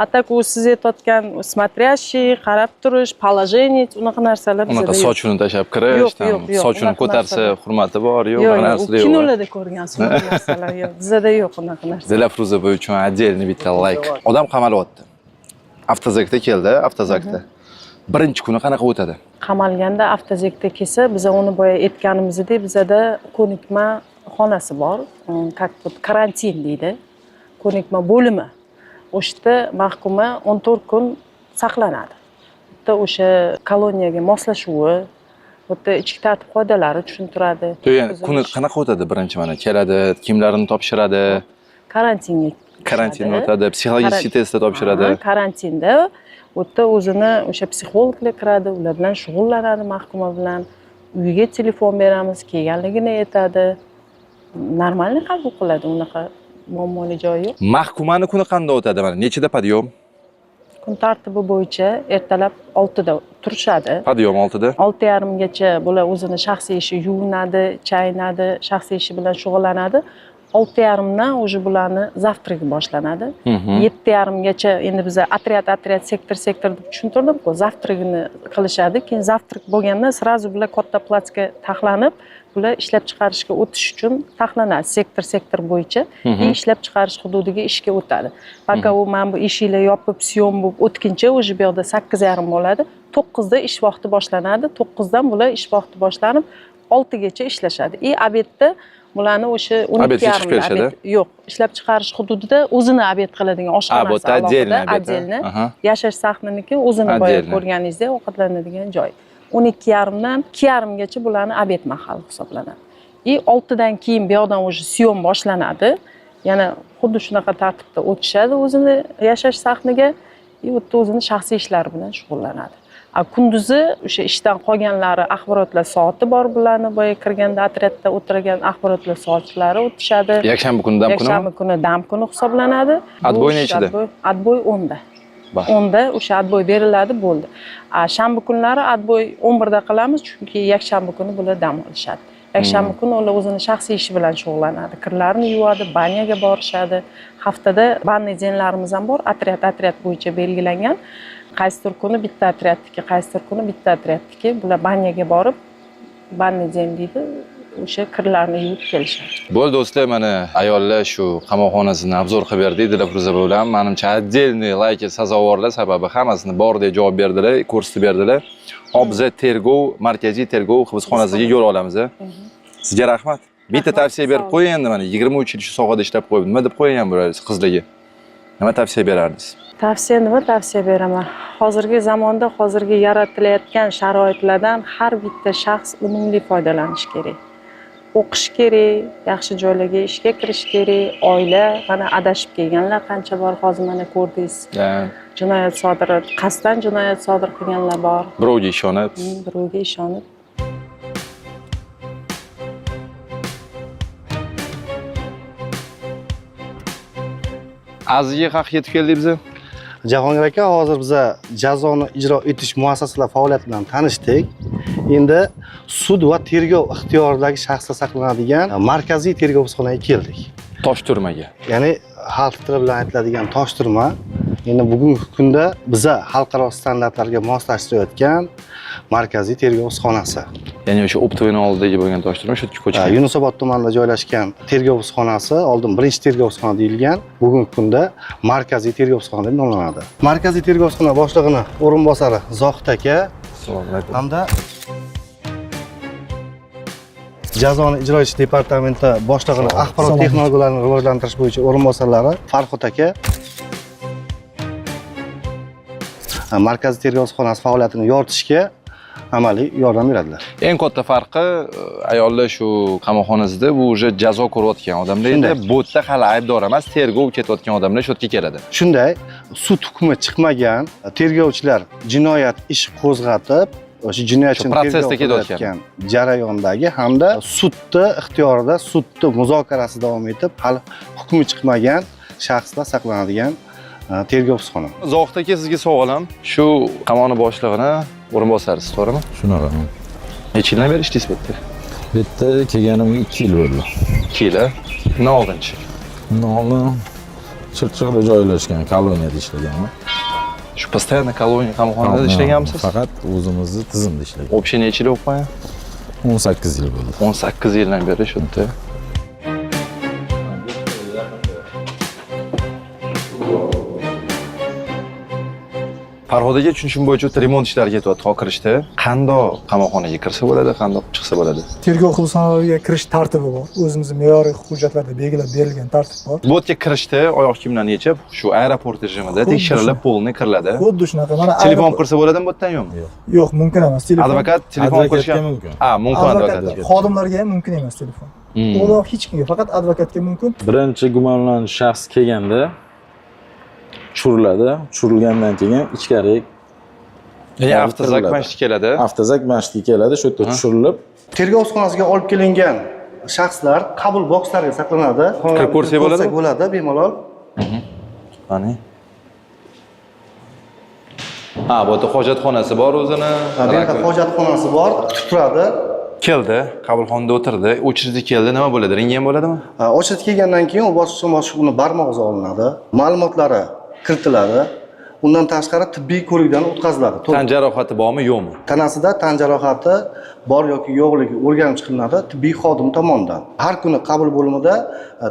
S3: А так u siz aytayotgan смотрящий, qarab turish, положение, unaqa narsalar bizada
S2: Unaqa
S3: yo'q.
S2: sochini tashlab kirish,
S3: Yo'q,
S2: там,
S3: yo'q, yo'q,
S2: sochini
S3: unaqa
S2: ko'tarsa
S3: narsalar.
S2: hurmati bor, yo'q,
S3: Yo'q,
S2: unaqa
S3: yo'q, u
S2: narsalar yo'q.
S3: kinolarda ko'rgansiz unaqa narsalar, yo'q. Bizada yo'q unaqa narsa.
S2: Dilafruza bu uchun отдельный bitta layk. Odam qamalyapti. Avtozakda keldi, avtozakda. Birinchi kuni qanaqa o'tadi?
S3: Qamalganda avtozekda kelsa, biza uni boya aytganimizdek, bizada ko'nikma xonasi bor, как вот karantin deydi, ko'nikma bo'limi. O'sha yerda mahkuma 14 kun saqlanadi. Bitta o'sha koloniyaga moslashuvi, bu yerda ichki tartib qoidalari tushuntiradi.
S2: Ya'ni kuni qanaqa o'tadi birinchi mana? Keladi, kiyimlarini topshiradi,
S3: Karantinga
S2: karantinni
S3: tushadi.
S2: o'tadi, psixologik testda topshiradi.
S3: Ha, karantinda u yerda o'zini o'sha psixologlar kiradi, ular bilan shug'ullanadi mahkuma bilan. Uyiga telefon beramiz, kelganligini aytadi. Нормальный qabul qiladi, unaqa muammoli joyi yo'q.
S2: Mahkumani kuni qanday o'tadi mana? Nechida подъём?
S3: Kun tartibi bo'yicha ertalab 6da turishadi.
S2: Подъём 6da.
S3: 6:30gacha bular o'zini shaxsiy ishi, yuvinadi, chayinadi, shaxsiy ishi bilan shug'ullanadi. 6:30dan уже bularni завтрак i boshlanadi. 7:30gacha. Endi biza otryad otryad, sektor sektor deb tushuntirdim-ku, завтрак ini qilishadi. Keyin завтрак bo'lganda сразу bular katta плац ga taxlanib, bular ishlab chiqarishga o'tish uchun taxlanadi sektor sektor bo'yicha и ishlab chiqarish hududiga ishga o'tadi. Пока u mana bu eshiklar yopib, съём bo'lib o'tguncha, уже bu yoqda 8:30 bo'ladi. 9da ish vaqti boshlanadi. 9dan bular ish vaqti boshlanib, 6gacha ishlashadi. И обед da bularni o'sha o'n
S2: Обед
S3: ikki
S2: ga chiqib
S3: yarimda
S2: kelishadi?
S3: Yo'q, ishlab chiqarish hududida o'zini обед qiladigan
S2: A, bu
S3: oshxonasi
S2: yerda отдельно
S3: alohida,
S2: обед, a?
S3: отдельно. Yashash sahniniki o'zini boya
S2: Отдельно.
S3: ko'rganingizdek ovqatlanadigan joy. 12:30dan 2:30gacha bularni обед mahali hisoblanadi. И 6dan keyin bu yoqdan уже съём boshlanadi. Yana xuddi shunaqa tartibda o'tishadi o'zini yashash sahniga и u yerda o'zini shaxsiy ishlari bilan shug'ullanadi. A kunduzi o'sha ishdan qolganlari, axborotlar soati bor bularni, boya kirganda otryadda o'tirgan axborotlar soatlari o'tishadi.
S2: Yakshanba kuni dam kunimi?
S3: Yakshanba kuni dam kuni hisoblanadi.
S2: Отбой
S3: Bo'sh
S2: nechida?
S3: Отбой 10da.
S2: Bah.
S3: 10da o'sha отбой beriladi, bo'ldi. A shanba kunlari отбой 11da qilamiz, chunki yakshanba kuni bular dam olishadi. Yakshanba kuni ular o'zini shaxsiy ishi bilan shug'ullanadi. Kirlarini yuvadi, баня ga borishadi. Haftada банный день larimiz ham bor, otryad otryad bo'yicha belgilangan. Qaysidir kuni bitta otryadniki, qaysidir kuni bitta otryadniki. Bular баня ga borib, банный день deydi, o'sha kirlarni yuvib kelishadi.
S2: Bo'ldi, do'stlar, mana ayollar shu qamoqxonasini обзор qilib berdik Dilafruza bilan. Manimcha, отдельный layk sazovorlar, sababi hammasini bordek javob berdilar, ko'rsatib berdilar. Hop, biza tergov, markaziy tergov hibsxonasiga yo'l olamiz. A? Sizga rahmat. Bitta tavsiya berib qo'ying endi, mana 23 yil shu sohada ishlab qo'yib, nima deb qo'ygan bo'lardingiz qizlarga? Nima tavsiya berardingiz?
S3: Tavsiya, nima tavsiya beraman? Hozirgi zamonda, hozirgi yaratilayotgan sharoitlardan har bitta shaxs unumli foydalanishi kerak. O'qish kerak, yaxshi joylarga ishga kirish kerak, oila, mana adashib kelganlar qancha bor, hozir mana ko'rdingiz. Jinoyat sodir, qasddan jinoyat sodir qilganlar bor.
S2: Birovga ishonib.
S3: Birovga ishonib.
S2: Aziga haq yetib keldik biza.
S4: Jahongir aka, hozir biza jazoni ijro etish muassasalari faoliyati bilan tanishdik. Endi sud va tergov ixtiyoridagi shaxslar saqlanadigan markaziy tergov hibsxonaga keldik.
S2: Toshturmaga.
S4: Ya'ni xalq tili bilan aytiladigan Toshturma. Endi bugungi kunda biza xalqaro standartlarga moslashtirayotgan markaziy tergov hibsxonasi.
S2: Ya'ni o'sha оптовый ni oldidagi bo'lgan Toshturma shu yerga ko'chgan.
S4: Yunusobod tumanida joylashgan tergov hibsxonasi oldin birinchi tergov hibsxona deyilgan, bugungi kunda markaziy tergov hibsxona deb nomlanadi. Markaziy tergov hibsxona boshlig'ini o'rinbosari Zohid aka
S2: Assalomu alaykum.
S4: hamda jazoni ijro etish departamenti boshlig'ini axborot
S15: Assalomu alaykum.
S4: texnologiyalarini rivojlantirish bo'yicha o'rinbosarlari Farhod aka markaziy tergov hibsxonasi faoliyatini yoritishga amaliy yordam beradilar.
S2: Eng katta farqi, ayollar shu qamoqxonasida bu уже jazo ko'rayotgan odamlar edi. Bu yerda hali aybdor emas, tergov ketayotgan odamlar shu yerga keladi.
S4: Shunday, sud hukmi chiqmagan, tergovchilar jinoyat ish qo'zg'atib, o'sha jinoyatchini
S2: protsessda
S4: tergov
S2: ketayotgan
S4: qilayotgan jarayondagi hamda sudni ixtiyorida, sudni muzokarasi davom etib, hali hukmi chiqmagan shaxslar saqlanadigan tergov hibsxona.
S2: Zohid aka, sizga savolim, shu qamoqni boshlig'ini o'rinbosarisiz, to'g'rimi?
S15: Shunaqa.
S2: Necha yildan beri ishlaysiz bu yerda?
S15: Bu yerda kelganimga 2 yil bo'ldi.
S2: 2 yil, a? Undan oldinchi?
S15: Undan oldin Chirchiqda joylashgan koloniyada ishlaganman.
S2: Shu постоянно koloniya qamoqxonada ishlaganmisiz?
S15: Faqat o'zimizni tizimda ishlagan.
S2: Общий necha yil bo'lib qolgan?
S15: 18 yil bo'ldi.
S2: 18 yildan beri shu yerda. Farhod aka, tushunishim bo'yicha o'ta remont ishlari ketyapti kirishda. Qandoq qamoqxonaga kirsa bo'ladi, qandoq chiqsa bo'ladi?
S16: Tergov hibsxonalariga kirish tartibi bor. O'zimizni me'yoriy hujjatlarda belgilab berilgan tartib bor.
S2: Bu yerga kirishda oyoq kiyimlarni yechib, shu aeroport rejimida tekshirilib, polni kiriladi.
S16: Xuddi shunaqa. Mana
S2: telefon kirsa bo'ladimi bu yerdan yo'qmi?
S15: Yo'q.
S16: Yo'q, mumkin emas. Telefon.
S2: Advokat telefon qilishga
S15: mumkin.
S2: Ha, mumkin advokatga.
S16: Xodimlarga ham mumkin emas telefon. Umuman hech kimga, faqat advokatga mumkin.
S15: Birinchi gumonlanuvchi shaxs kelganda tushiriladi. Tushirilgandan keyin ichkariga
S2: Ya'ni avtozak mashina keladi.
S15: Avtozak mashina keladi, shu yerda tushirilib
S4: tergov hibsxonasiga olib kelingan shaxslar qabul bokslariga saqlanadi.
S2: Kirib ko'rsak bo'ladimi?
S4: Bo'ladi, bemalol.
S2: Qani? Ha, bu yerda hojatxonasi bor o'zini.
S4: Bu yerda hojatxonasi bor, kutib turadi.
S2: Keldi, qabulxonada o'tirdi, o'chirdi keldi, nima bo'ladi? Rentgen bo'ladimi?
S4: O'chirdi kelgandan keyin u bosqichma-bosqich uni barmoq izi olinadi, ma'lumotlari kiritiladi. Undan tashqari tibbiy ko'rikdan o'tkaziladi.
S2: Tan jarohati bormi, yo'qmi?
S4: Tanasida tan jarohati bor yoki yo'qligi o'rganib chiqilinadi tibbiy xodim tomonidan. Har kuni qabul bo'limida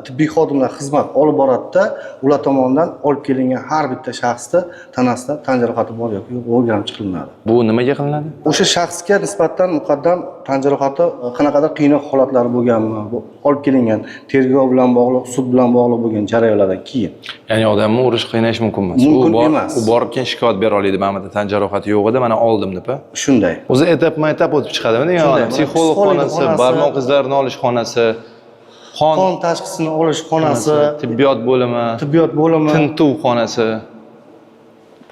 S4: tibbiy xodimlar xizmat olib boradida, ular tomonidan olib kelingan har bitta shaxsni tanasida tan jarohati bor yoki yo'q o'rganib chiqilinadi.
S2: Bu nimaga qilinadi?
S4: O'sha shaxsga nisbatan muqaddam tan jarohati qanaqadir qiynoq holatlari bo'lganmi, olib kelingan tergov bilan bog'liq, sud bilan bog'liq bo'lgan jarayonlardan keyin.
S2: Ya'ni odamni urish, qiynash mumkin emas.
S4: Mumkin emas.
S2: U borib keyin shikoyat bera oladi, mana bu tan jarohati yo'q edi, mana oldim deb.
S4: Shunday.
S2: O'zi etapma-etap o'tib chiqadimi degan odam? Psixolog xonasi, barmoq izlarini olish xonasi,
S4: qon tashxisini olish xonasi,
S2: tibbiyot bo'limi, tintuv xonasi.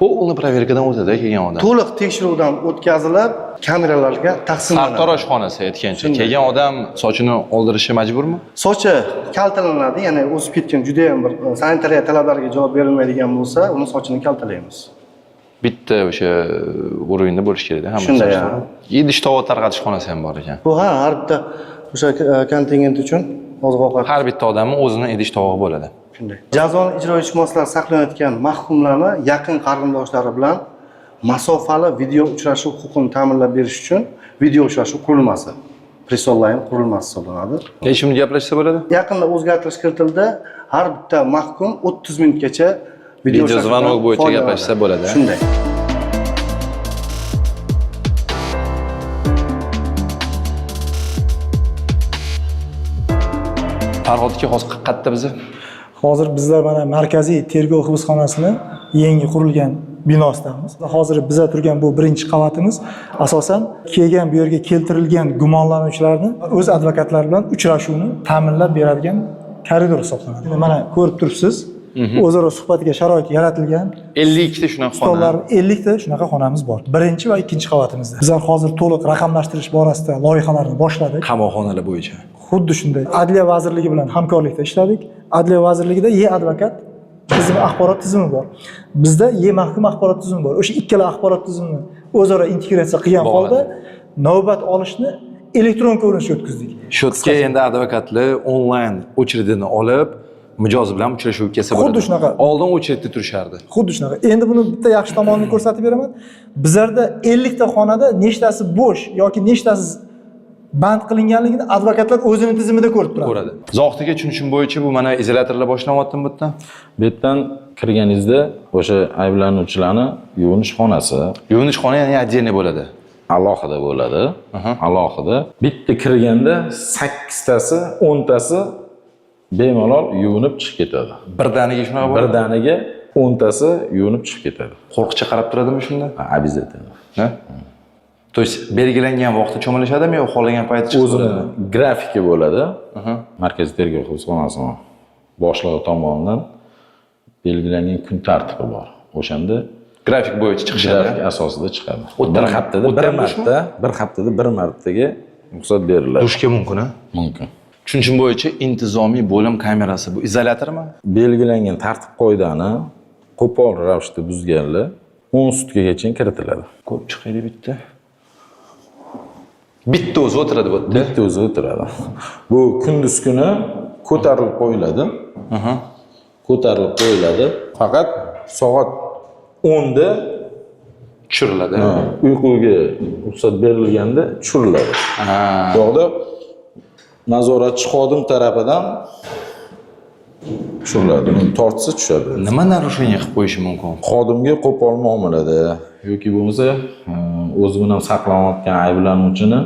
S2: Полный проверkadan o'tadi kelgan odam.
S4: To'liq tekshiruvdan o'tkazilib, kameralarga taqsimlanadi.
S2: Sartarosh xonasi aytgancha, kelgan odam sochini oldirishi majburmi?
S4: Sochi kaltalanadi, ya'ni o'sib ketgan juda ham bir sanitariya talablariga javob berilmaydigan bo'lsa, uni sochini kaltalaymiz.
S2: Bitta o'sha o'rinda bo'lish kerak-da, hamma.
S4: Shunday.
S2: Idish tovoq tarqatish xonasi ham bor ekan.
S4: Bu ha, har bitta o'sha kontingent uchun oziq-ovqat.
S2: Har bitta odamning o'zini idish tovog'i bo'ladi.
S4: Shunday. Jazoni ijro etish muassasalari saqlanayotgan mahkumlarni yaqin qarindoshlari bilan masofali video uchrashuv huquqini ta'minlab berish uchun video uchrashuv qurilmasi, Press Online qurilmasi hisoblanadi.
S2: Necha minut gaplashsa bo'ladi?
S4: Yaqinda o'zgartirish kiritildi. Har bitta mahkum 30 minutgacha
S2: video zvonok bo'yicha gaplashsa bo'ladi.
S4: Shunday.
S2: Farhod aka, hozir qayerda bizni?
S16: Hozir bizlar mana markaziy tergov hibsxonasini yangi qurilgan binosidamiz. Hozir biza turgan bu birinchi qavatimiz asosan kelgan bu yerga keltirilgan gumonlanuvchilarni o'z advokatlari bilan uchrashuvni ta'minlab beradigan koridor hisoblanadi. Mana ko'rib turibsiz, o'zaro suhbatga sharoit yaratilgan.
S2: 52 ta shunaqa xona.
S16: Stollar 50 ta shunaqa xonamiz bor. Birinchi va ikkinchi qavatimizda. Bizlar hozir to'liq raqamlashtirish borasida loyihalarni boshladik.
S2: Qamoqxonalar bo'yicha.
S16: Xuddi shunday. Adliya vazirligi bilan hamkorlikda ishladik. Adliya vazirligida e-advokat tizimi, axborot tizimi bor. Bizda e-mahkum axborot tizimi bor. O'sha ikkala axborot tizimini o'zaro integratsiya qilgan holda navbat olishni elektron ko'rinishga o'tkazdik.
S2: Shu yerga endi advokatlar onlayn o'chiridini olib, mijoz bilan uchrashuvga kelsa bo'ladi.
S16: Xuddi shunaqa.
S2: Oldin o'chiridda turishardi.
S16: Xuddi shunaqa. Endi buni bitta yaxshi tomonini ko'rsatib beraman. Bizlarda 50 ta xonada nechtasi bo'sh yoki nechtasi band qilinganligini advokatlar o'zini tizimida ko'rib turadi.
S2: Ko'radi. Zohid aka, tushunishim bo'yicha bu mana izolyatorlar boshlanyaptimi bu yerdan?
S15: Bu yerdan kirganingizda o'sha ayblanuvchilarni yuvinish xonasi.
S2: Yuvinish xona ya'ni отдельный bo'ladi.
S15: Alohida bo'ladi. Alohida. Bitta kirganda 8 tasi, 10 tasi bemalol yuvinib chiqib ketadi.
S2: Birdaniga shunaqa bo'ladi.
S15: Birdaniga 10 tasi yuvinib chiqib ketadi.
S2: Qo'rqicha qarab turadimi shunda?
S15: Обязательно.
S2: Ha? То есть belgilangan vaqtda cho'milishadimi yo xohlagan payti chiqsa
S15: O'zini
S2: bo'ladimi?
S15: Grafiki bo'ladi. Markaziy tergov hibsxonasini boshlig'i tomonidan belgilangan kun tartibi bor. O'shanda
S2: grafik bo'yicha chiqishadi.
S15: Grafik asosida chiqadi.
S2: O'tdan
S15: Bir haftada bir
S2: o'tdan dushmi?
S15: marta, bir haftada bir martaga ruxsat beriladi.
S2: Dushga mumkin, a?
S15: Mumkin.
S2: Tushunishim bo'yicha, intizomiy bo'lim kamerasi bu izolyatormi?
S15: Belgilangan tartib qoidani qo'pol ravishda buzganlar 10 sutkagacha kiritiladi.
S2: Ko'rib chiqaylik bitta. Bitta o'zi o'tiradi bu yerda.
S15: Bitta o'zi o'tiradi. Bu kunduz kuni ko'tarilib qo'yiladi. Ko'tarilib qo'yiladi. Faqat soat 10 da
S2: tushiriladi.
S15: Ha, uyquga ruxsat berilganda tushiriladi. Bu yoqda nazoratchi xodim tarafidan tushiriladi. Uni tortsa, tushadi.
S2: Nima нарушение qilib qo'yishi mumkin?
S15: Xodimga qo'pol muomalada yoki bo'lmasa o'zi bilan saqlanayotgan ayblanuvchini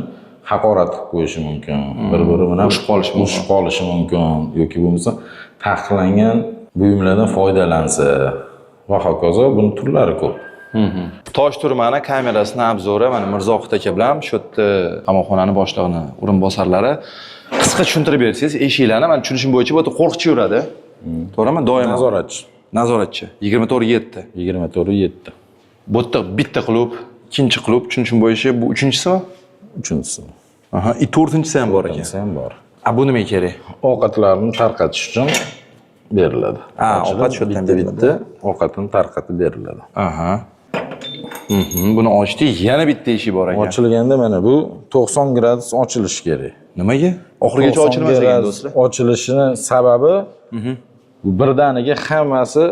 S15: haqorat qilib qo'yishi mumkin. Bir-biri bilan
S2: Urushib qolishi mumkin.
S15: Urushib qolishi mumkin yoki bo'lmasa taqiqlangan buyumlardan foydalansa va hokazo, buni turlari ko'p.
S2: Tosh turmani kamerasini обзор i mana Mirzohid aka bilan shu yerda qamoqxonani boshlig'ini o'rinbosarlari, qisqa tushuntirib bersangiz eshiklarni. Man tushunishim bo'yicha, bu yerda qo'riqchi yuradi. To'g'rimi? Doimo.
S15: Nazoratchi.
S2: Nazoratchi. 24/7.
S15: 24/7.
S2: Bu yerda bitta qulf, ikkinchi qulf, tushunishim bo'yicha bu uchinchisimi?
S15: Uchinchisi.
S2: Aha, и to'rtinchisi ham bor ekan.
S15: To'rtinchisi ham bor.
S2: A bu nimaga kerak?
S15: Ovqatlarni tarqatish uchun beriladi.
S2: Ha,
S15: Ochilib,
S2: ovqat shu yerdan
S15: bitta
S2: beriladi.
S15: Bitta ovqatini tarqatib beriladi.
S2: Aha. Buni ochdik, yana bitta eshik bor ekan.
S15: Ochilganda mana bu 90 gradus ochilishi kerak.
S2: Nimaga? Oxirigacha
S15: 90
S2: ochilmas ekan,
S15: gradus
S2: do'stlar.
S15: Ochilishini sababi bu birdaniga hammasi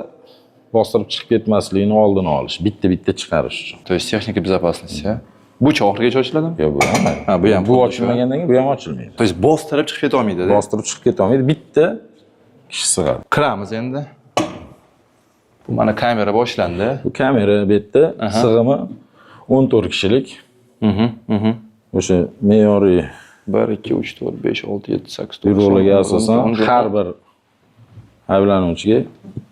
S15: bostirib chiqib ketmasligini oldini olish, bitta-bitta chiqarish uchun.
S2: То есть техника безопасности, а? Buchi oxirigacha ochiladimi?
S15: Yo'q, bu ham.
S2: Ha, bu ham
S15: Bu
S2: xuddi shu.
S15: ochilmagandan keyin bu ham ochilmaydi.
S2: То есть bostirib chiqib keta olmaydi.
S15: Bostirib chiqib keta olmaydi, bitta kishi sig'adi.
S2: Kiramiz endi. Bu mana kamera boshlandi.
S15: Bu kamera, bu yerda sig'imi 14 kishilik. O'sha me'yoriy
S2: 1 2 3 4 5 6 7 8 9
S15: buyruqlarga
S2: 10,
S15: asosan
S2: 11,
S15: har bir ayblanuvchiga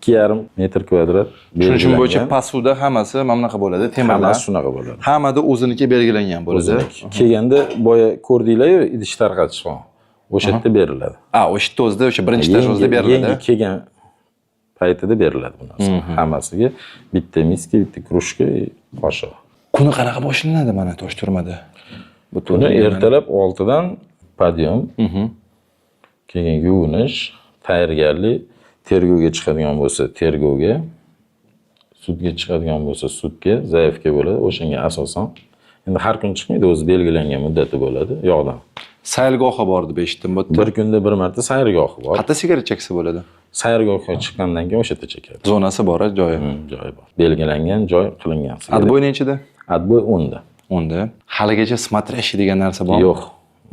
S15: 2,5 metr kvadrat
S2: Tushunishim bo'yicha,
S15: belgilangan.
S2: Посуда hammasi mana bunaqa bo'ladi, temirlar.
S15: Hammasi shunaqa bo'ladi.
S2: Hammada o'ziniki belgilangan bo'ladi.
S15: O'ziniki. Kelganda boya ko'rdinglar-yu, idish tarqatish falan. O'sha yerda beriladi.
S2: A, o'sha yerda o'zida, o'sha birinchi этаж o'zida beriladi.
S15: Yangi kelgan paytida beriladi bu narsa. Hammasiga bitta miska, bitta кружка, qoshiq.
S2: Kuni qanaqa boshlanadi mana Toshturmada? Bu
S15: Kuni ertalab 6 dan подъём, keyin yuvinish, tayyorgarlik, tergovga chiqadigan bo'lsa tergovga, sudga chiqadigan bo'lsa sudga, заявка bo'ladi, o'shanga asosan. Endi har kun chiqmaydi, o'zi belgilangan muddati bo'ladi yoqdan.
S2: Sayrgohi bor deb eshitdim bu yerda.
S15: Bir kunda bir marta sayrgohi bor.
S2: Qayerda sigaret cheksa bo'ladi?
S15: Sayrgohga chiqqandan keyin o'sha yerda chekadi.
S2: Zonasi bor, joyi.
S15: Joyi bor. Belgilangan joy qilingan.
S2: Отбой nechida?
S15: Отбой 10 da.
S2: 10 da. Haligacha смотрящий degan narsa bormi?
S15: Yo'q.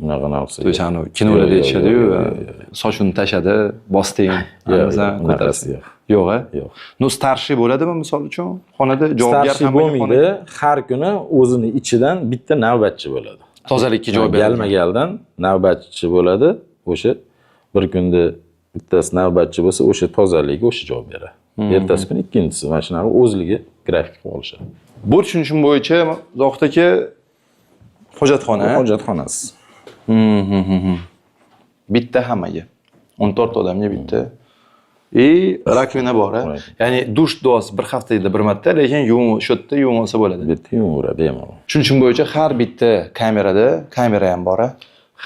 S15: Unaqa narsa.
S2: То есть anavi kinolarda
S15: Yo'q, yo'q,
S2: aytishadi-yu,
S15: yo'q, yo'q,
S2: sochini tashadi, bosting,
S15: Yo'q,
S2: anaqa
S15: yo'q, unaqasi yo'q.
S2: Yo'q, a?
S15: Yo'q.
S2: Ну, старший bo'ladimi, misol uchun? Xonada javobgar
S15: Старший
S2: hammaga
S15: bo'lmaydi. Har kuni o'zini ichidan bitta navbatchi bo'ladi.
S2: Tozalikka javob beradi.
S15: Galma-galdan navbatchi bo'ladi. O'sha bir kunda bittasi navbatchi bo'lsa, o'sha tozalikka o'sha javob beradi. Ertasi kuni ikkinchisi, mana shunaqa o'zligi grafik qilib olishadi.
S2: Bu tushunishim bo'yicha, Zohid aka, hojatxona.
S15: Bu hojatxonasi.
S2: Bitta hammaga. 14 odamga bitta. И раковина bor, a? Ya'ni dush duosi bir haftada bir marta, lekin yuvin shu yerda yuvinsa bo'ladi.
S15: Bu yerda yuvaveradi bemalol.
S2: Tushunishim bo'yicha, har bitta kamerada kamera ham bor, a?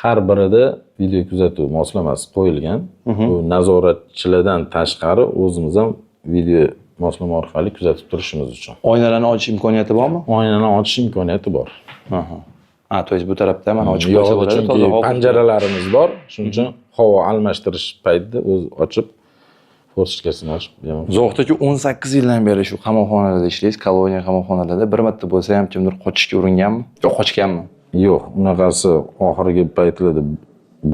S15: Har birida video kuzatuv moslamasi qo'yilgan. Bu nazoratchilardan tashqari o'zimiz ham video moslama orqali kuzatib turishimiz uchun.
S2: Oynalarni ochish imkoniyati bormi?
S15: Oynani ochish imkoniyati bor.
S2: Aha. A, то есть bu tarafda mana ochib qo'ysa
S15: Yo'q,
S2: bo'ladi,
S15: chunki
S2: toza havo.
S15: Panjaralarimiz bor. Shuning uchun havo almashtirish paytida o'zi ochib, форточка sini ochib bemalol.
S2: Zohid aka, 18 yildan beri shu qamoqxonalarda ishlaysiz, koloniya qamoqxonalarda. Bir marta bo'lsa ham kimdir qochishga uringanmi? Yo qochganmi?
S15: Yo'q, unaqasi oxirgi paytlarda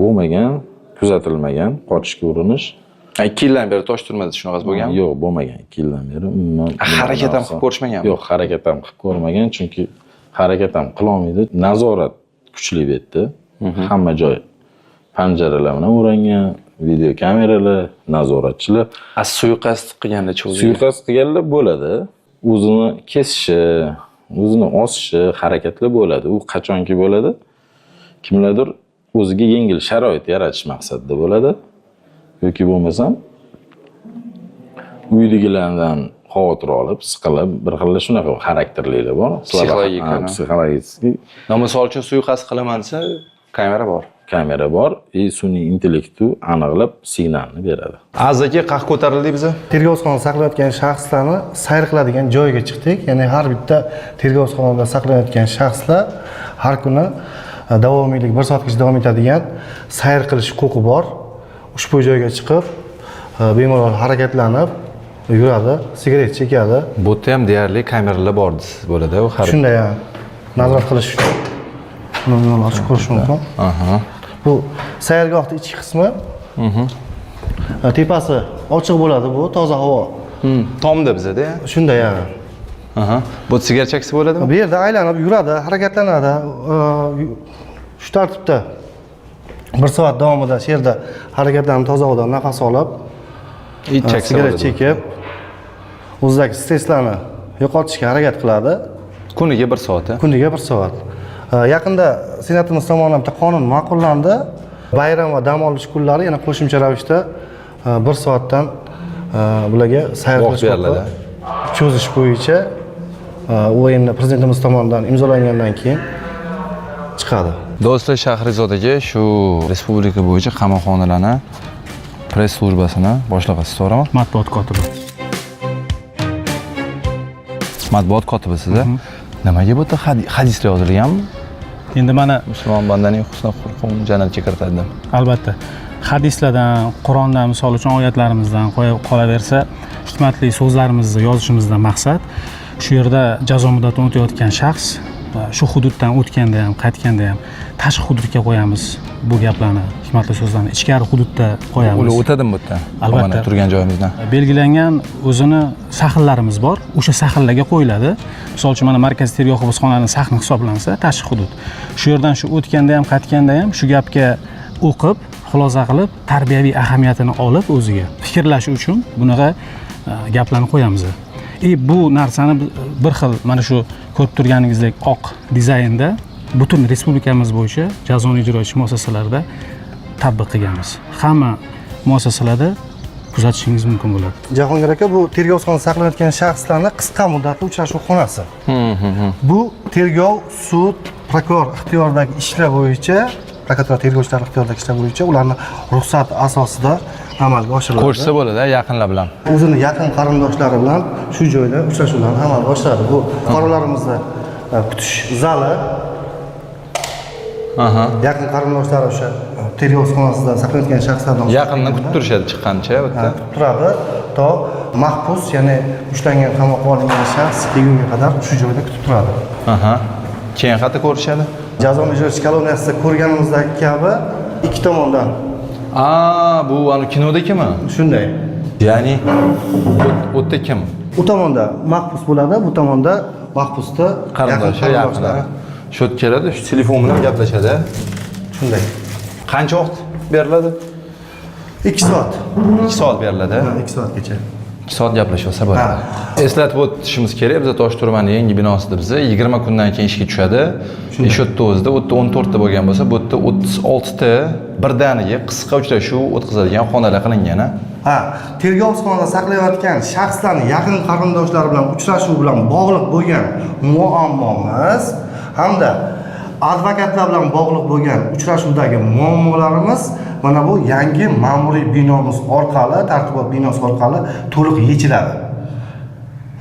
S15: bo'lmagan, kuzatilmagan qochishga urinish.
S2: 2 yildan beri Toshturmada shunaqasi bo'lganmi?
S15: Yo'q, bo'lmagan 2 yildan beri. Umuman
S2: Harakat ham qilib ko'rishmaganmi?
S15: Yo'q, harakat ham qilib ko'rmagan, chunki harakat ham qilolmaydi. Nazorat kuchli bu yerda. Hamma joy panjaralar bilan o'rangan, video kameralar, nazoratchilar.
S2: A suiqasd qilganlar-chi o'ziga?
S15: Suiqasd qilganlar bo'ladi. O'zini kesishi O'zini osishi, harakatlar bo'ladi. U qachonki bo'ladi? Kimlardir o'ziga yengil sharoit yaratish maqsadida bo'ladi. Yoki bo'lmasam uydagilardan xavotir olib, siqilib, bir xil shunaqa xarakterlilar bor.
S2: Psixologik,
S15: psixologik.
S2: Misol uchun suiqasd qilaman desa, kamera bor.
S15: Kamera bor, и sun'iy intellektu aniqlab signalni beradi.
S2: Aziz aka, qaq ko'tarildik biza.
S4: Tergovxonada saqlanayotgan shaxslarni sayr qiladigan joyga chiqdik. Ya'ni har bitta tergovxonada saqlanayotgan shaxslar har kuni davomiylik 1 soatgacha davom etadigan sayr qilish huquqi bor. Ushbu joyga chiqib, bemalol harakatlanib yuradi, sigaret chekadi.
S2: Bu yerda ham deyarli kameralar bor desiz bo'ladi, u har
S4: shunday nazorat qilish uchun buni ochib ko'rish mumkin. Bu sayrgohning ichki qismi. Tepasi ochiq bo'ladi, bu toza havo.
S2: Tomda bizada.
S4: Shunday.
S2: Bu sigaret cheksa bo'ladimi?
S4: Bu yerda aylanib yuradi, harakatlanadi. Shu tartibda 1 soat davomida shu yerda harakatlanib, toza havodan nafas olib, sigaret chekib, o'zidagi stresslarni yo'qotishga harakat qiladi.
S2: Kuniga 1 soat.
S4: Kuniga 1 soat. Yaqinda Senatimiz tomonidan bitta qonun ma'qullandi. Bayram va dam olish kunlari yana qo'shimcha ravishda 1 soatdan bularga sayr qilish beriladi. Cho'zish bo'yicha u endi prezidentimiz tomonidan imzolangandan keyin chiqadi.
S2: Do'stlar, Shahrizodaga shu respublika bo'yicha qamoqxonalarni press slujbasini boshlig'isi, to'g'rimi?
S5: Matbuot kotibi.
S2: Matbuot kotibisiz. Nimaga bu yerda hadislar yozilganmi?
S5: Endi mana
S2: musulmon bandaning husni xulqini jannatga kiritadi.
S5: Albatta. Hadislardan, Qur'ondan, misol uchun oyatlarimizdan qolaversa, hikmatli so'zlarimizni yozishimizdan maqsad shu yerda jazo muddatini o'tayotgan shaxs shu hududdan o'tganda ham, qaytganda ham tashqi hududga qo'yamiz bu gaplarni, hikmatli so'zlarni ichkari hududda qo'yamiz.
S2: Ular o'tadimi bu yerdan?
S5: Albatta.
S2: Turgan joyimizdan.
S5: Belgilangan o'zini sahnlarimiz bor, o'sha sahnlarga qo'yiladi. Misol uchun mana markaziy tergov hibsxonasining sahni hisoblansa, tashqi hudud. Shu yerdan shu o'tganda ham, qaytganda ham shu gapga o'qib, xulosa qilib, tarbiyaviy ahamiyatini olib o'ziga fikrlash uchun bunaqa gaplarni qo'yamiz. Bu narsani bir xil mana shu ko'rib turganingizdek oq dizaynda butun respublikamiz bo'yicha jazoni ijro etish muassasalarida tatbiq qilganmiz. Hamma muassasalarda kuzatishingiz mumkin bo'ladi.
S4: Jahongir aka, bu tergovxonada saqlanayotgan shaxslarni qisqa muddatli uchrashuv xonasi. Bu tergov, sud, prokuror ixtiyoridagi ishlar bo'yicha, prokuratura tergovchilari ixtiyoridagi ishlar bo'yicha ularni ruxsat asosida amalga oshiriladi.
S2: Ko'rishsa bo'ladi, yaqinlar bilan.
S4: O'zini yaqin qarindoshlari bilan shu joyda uchrashuvlarni amalga oshiradi. Bu fuqarolarimizni kutish zali. Yaqin qarindoshlari o'sha tergov xonasida saqlanayotgan shaxslardan
S2: yaqindan kutib turishadi chiqqancha bu yerda.
S4: Kutib turadi to mahbus, ya'ni ushlangan, qamoqqa olingan shaxs kelgunga qadar shu joyda kutib turadi.
S2: Keyin qayerda ko'rishadi?
S4: Jazoni ijro etish koloniyasida ko'rganimizdagi kabi ikki tomondan.
S2: Bu anu kinodakimi?
S4: Shunday.
S2: Ya'ni u yerda kim?
S4: U tomonda mahbus bo'ladi, bu tomonda mahbusni
S2: qarindoshi, yaqinlari. Shu yerga keladi, shu telefon bilan gaplashadi.
S4: Shunday.
S2: Qancha vaqt beriladi?
S4: 2 soat.
S2: 2 soat beriladi.
S4: 2 soatgacha.
S2: 2 soat gaplashib olsa bo'ladi. Eslatib o'tishimiz kerak, biz Toshturmani yangi binosida biz 20 kundan keyin ishga tushadi. Shu yerda o'zida, u yerda 14 ta bo'lgan bo'lsa, bu yerda 36 ta birdaniga qisqa uchrashuv o'tkazadigan xonalar qilingan.
S4: Ha, tergov xonasida saqlayotgan shaxslarning yaqin qarindoshlari bilan uchrashuv bilan bog'liq bo'lgan muammomiz hamda advokatlar bilan bog'liq bo'lgan uchrashuvdagi muammolarimiz mana bu yangi ma'muriy binomiz orqali, tartibot binosi orqali to'liq yechiladi.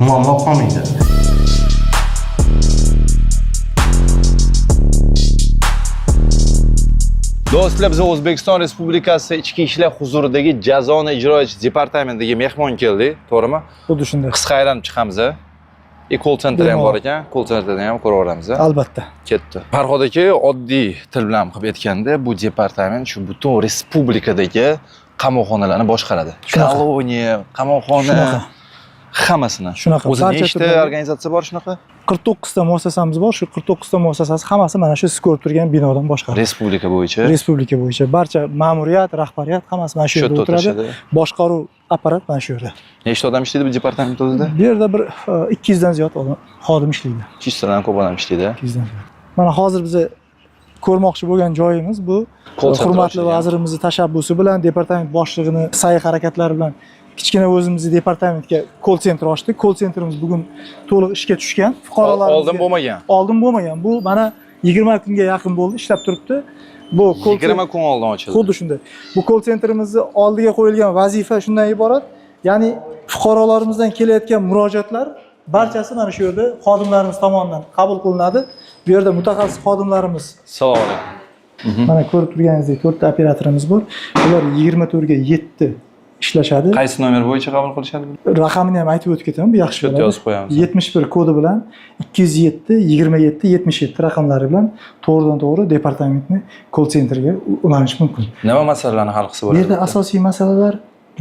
S4: Muammo qolmaydi.
S2: Do'stlar, biz O'zbekiston Respublikasi Ichki ishlar huzuridagi jazoni ijro etish departamentiga mehmon keldik, to'g'rimi?
S16: Xuddi shunday.
S2: Qisqa aylanib chiqamiz. Call center ham bor ekan, call centerdan ham ko'raveramiz.
S16: Albatta.
S2: Ketdi. Farhod aka, oddiy til bilan qilib aytganda, bu departament shu butun respublikadagi qamoqxonalarni boshqaradi. Koloniya, qamoqxona. Hammasini.
S16: Shunaqa.
S2: O'zi
S16: Barcha
S2: nechta
S16: turdagi-
S2: organizatsiya bor shunaqa?
S16: 49 ta muassasamiz bor. Shu 49 ta muassasasi hammasi mana shu siz ko'rib turgan binodan boshqariladi.
S2: Respublika bo'yicha.
S16: Respublika bo'yicha barcha ma'muriyat, rahbariyat hammasi mana shu
S2: Shu
S16: yerda
S2: yerda
S16: o'tiradi.
S2: o'tirishadi.
S16: Boshqaruv apparat mana shu yerda.
S2: Nechta odam ishlaydi bu departament o'zida?
S16: Bu yerda bir 200 dan ziyod odam xodim ishlaydi.
S2: 200 tadan ko'p odam ishlaydi.
S16: 200 dan ziyod. Mana hozir biz ko'rmoqchi bo'lgan joyimiz bu
S2: Call center
S16: hurmatli
S2: ochilgan.
S16: vazirimizni tashabbusi bilan, departament boshlig'ini sa'y harakatlari bilan kichkina o'zimizni departamentga call center ochdik. Call centerimiz bugun to'liq ishga tushgan. Fuqarolar
S2: Oldin bo'lmagan.
S16: Oldin bo'lmagan. Bu mana 20 kunga yaqin bo'ldi, ishlab turibdi. Bu call
S2: 20 kun oldin ochildi.
S16: Xuddi shunday. Bu call centerimizni oldiga qo'yilgan vazifa shundan iborat, ya'ni fuqarolarimizdan kelayotgan murojaatlar barchasi mana shu yerda xodimlarimiz tomonidan qabul qilinadi. Bu yerda mutaxassis xodimlarimiz
S2: Assalomu alaykum.
S16: mana ko'rib turganingizdek 4 ta operatorimiz bor. Ular 24/7 ishlashadi.
S2: Qaysi nomer bo'yicha qabul qilishadi?
S16: Raqamini ham aytib o'tib ketaman, bu yaxshi
S2: Shu yerda
S16: bo'ladi.
S2: yozib qo'yamiz.
S16: 71 kodi bilan 207 27 77 raqamlari bilan to'g'ridan to'g'ri departamentni call centerga ulanish mumkin.
S2: Nima masalalarni hal qilsa
S16: Bu
S2: bo'ladi?
S16: yerda asosiy masalalar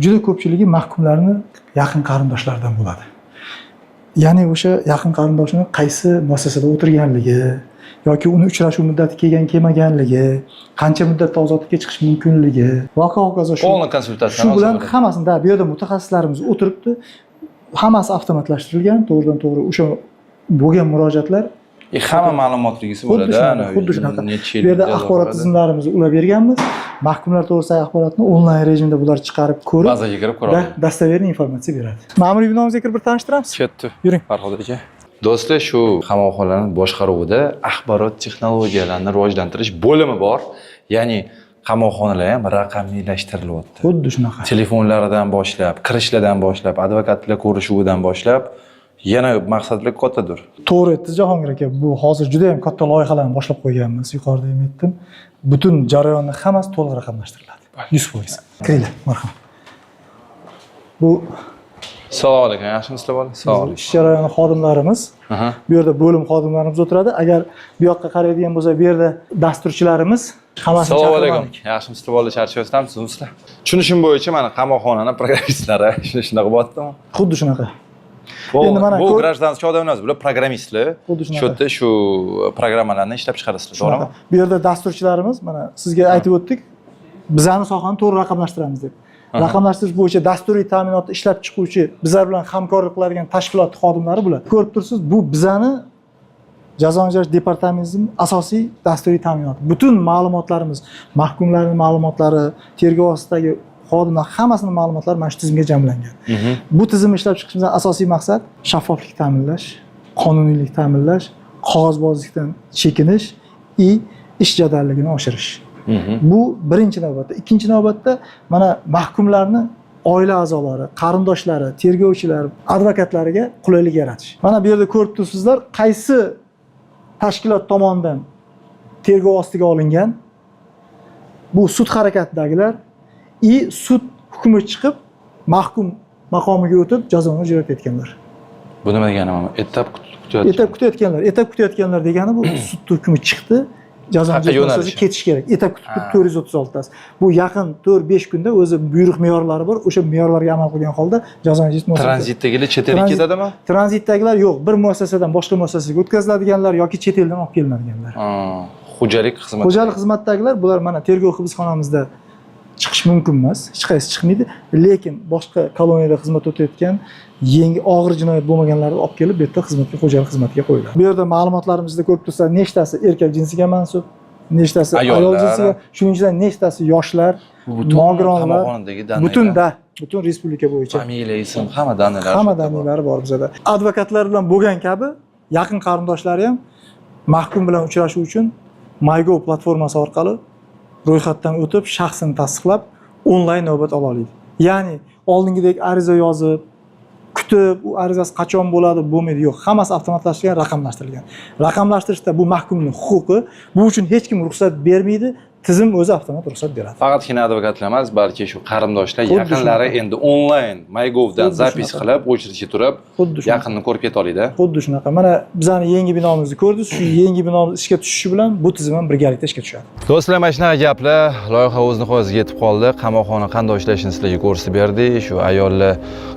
S16: juda ko'pchiligi mahkumlarni yaqin qarindoshlaridan bo'ladi. Ya'ni o'sha yaqin qarindoshini qaysi muassasada o'tirganligi yoki uni uchrashuv muddati kelgan kelmaganligi, qancha muddatda ozodlikka chiqish mumkinligi va hokazo shu
S2: Полный konsultatsiya.
S16: shu bilan hammasini da bu yerda mutaxassislarimiz o'tiribdi. Hammasi avtomatlashtirilgan, to'g'ridan to'g'ri o'sha bo'lgan murojaatlar
S2: Hamma ma'lumotligisi
S16: xuddi
S2: bo'ladi.
S16: shunaqa, xuddi shunaqa.
S2: Necha
S16: Bu yerda
S2: yil jazo
S16: axborot
S2: ko'radi.
S16: tizimlarimizni ulab berganmiz. Mahkumlar to'g'risidagi axborotni onlayn rejimda bular chiqarib ko'rib,
S2: Bazaga kirib ko'ra oladi.
S16: Достоверный informatsiya beradi. Ma'muriy binomizga kirib bir tanishtiramiz.
S2: Ketdi.
S16: Yuring.
S2: Farhod aka. Do'stlar, shu qamoqxonalarning boshqaruvida axborot texnologiyalarini rivojlantirish bo'limi bor. Ya'ni qamoqxonalar ham raqamiylashtirilyapti.
S16: Xuddi shunaqa.
S2: Telefonlaridan boshlab, kirishlardan boshlab, advokatlar ko'rishuvidan boshlab, yana maqsadlar kattadir.
S16: To'g'ri aytdingiz, Jahongir aka, bu hozir juda ham katta loyihalarni boshlab qo'yganmiz, yuqorida ham aytdim. Butun jarayonni hammasi to'liq raqamlashtiriladi. 100%. Kiringlar, marhamat. Bu
S2: Assalomu alaykum, yaxshimisizlar bola? Assalomu alaykum.
S16: ish jarayoni xodimlarimiz. Bu yerda bo'lim xodimlarimiz o'tiradi. Agar bu yoqqa qaraydigan bo'lsak, bu yerda dasturchilarimiz hammasini
S2: Assalomu alaykum.
S16: chaqirmadik.
S2: Yaxshimisizlar bola, charchayapsizmi? Tushunishim bo'yicha mana qamoqxonani programmistlari shuni shunaqa bo'lyaptimi?
S16: Xuddi shunaqa.
S2: Bu,
S16: Endi mana
S2: bu гражданский odamlar emas, bular programmistlar.
S16: Xuddi shunaqa.
S2: Shu yerda shu programmalarni ishlab chiqarasizlar,
S16: Shunaqa.
S2: to'g'rimi?
S16: Bu yerda dasturchilarimiz mana sizga aytib o'tdik, bizani sohani to'g'ri raqamlashtiramiz deb. Raqamlashtirish bo'yicha dasturiy ta'minotni ishlab chiquvchi, bizlar bilan hamkorlik qiladigan tashkilot xodimlari bular. Ko'rib tursiz, bu bizani Jazoni ijro departamentimizning asosiy dasturiy ta'minoti. Butun ma'lumotlarimiz, mahkumlarning ma'lumotlari, tergov ostidagi xodimlar hammasini ma'lumotlari mana shu tizimga jamlangan. Bu tizimni ishlab chiqishimizdan asosiy maqsad shaffoflik ta'minlash, qonuniylik ta'minlash, qog'ozbozlikdan chekinish и ish jadalligini oshirish. Bu birinchi navbatda. Ikkinchi navbatda mana mahkumlarni oila a'zolari, qarindoshlari, tergovchilar, advokatlariga qulaylik yaratish. Mana bu yerda ko'rib turibsizlar, qaysi tashkilot tomonidan tergov ostiga olingan, bu sud harakatidagilar и sud hukmi chiqib mahkum maqomiga o'tib jazoni ijro etganlar.
S2: Bu nima degani mana? Etap kutayotgan.
S16: Etap kutayotganlar, etap kutayotganlar degani bu sud hukmi chiqdi, jazoni
S2: Qayerga
S16: ijro
S2: yo'nalishi?
S16: ketish kerak. Etap kutib turib 436tasi. Bu yaqin 4-5 kunda o'zi buyruq me'yorlari bor, o'sha me'yorlarga amal qilgan holda jazoni ijro muassasasi-
S2: Tranzitdagilar chet elga ketadimi?
S16: Tranzitdagilar yo'q, bir muassasadan boshqa muassasaga o'tkaziladiganlar yoki chet eldan olib kelinadiganlar.
S2: Xo'jalik xizmati.
S16: Xo'jalik xizmatdagilar bular mana tergov hibsxonamizda chiqish mumkin emas, hech qaysi chiqmaydi, lekin boshqa koloniyada xizmat o'tayotgan yangi og'ir jinoyat bo'lmaganlarni olib kelib bu yerda xizmatga, xo'jalik xizmatiga qo'yiladi. Bu yerda ma'lumotlarimizda ko'rib tursa, nechtasi erkak jinsiga mansub, nechtasi ayol jinsiga, shuning ichidan nechtasi yoshlar,
S2: Butun
S16: nogironlar,
S2: qamoqxonadagi данные lar.
S16: butun da, butun respublika bo'yicha.
S2: Familiya, ism, hamma данные lar.
S16: Hamma данные lari bor bizada. Advokatlar bilan bo'lgan kabi yaqin qarindoshlari ham mahkum bilan uchrashuv uchun MyGov platformasi orqali ro'yxatdan o'tib, shaxsini tasdiqlab, onlayn navbat ola oladi. Ya'ni oldingidek ariza yozib, kutib, u arizasi qachon bo'ladi, bo'lmaydi, yo'q. Hammasi avtomatlashtirilgan, raqamlashtirilgan. Raqamlashtirishda bu mahkumning huquqi, bu uchun hech kim ruxsat bermaydi, Tizim o'zi avtomat ruxsat beradi.
S2: Faqatgina advokatlar emas, balki shu qarindoshlar,
S16: Xuddi
S2: yaqinlari
S16: shunaqa.
S2: endi onlayn MyGovdan
S16: Xuddi
S2: запись
S16: shunaqa.
S2: qilib, очередь ga turib,
S16: Xuddi shunaqa.
S2: yaqinni ko'rib keta oladi.
S16: Xuddi shunaqa. Mana bizani yangi binomizni ko'rdingiz. Shu yangi binomiz ishga tushishi bilan bu tizim ham birgalikda ishga tushadi.
S2: Do'stlar, mana shunaqa gaplar, loyiha o'z nihoyasiga yetib qoldi. Qamoqxona qanday ishlashini sizlarga ko'rsatib berdik. Shu ayollar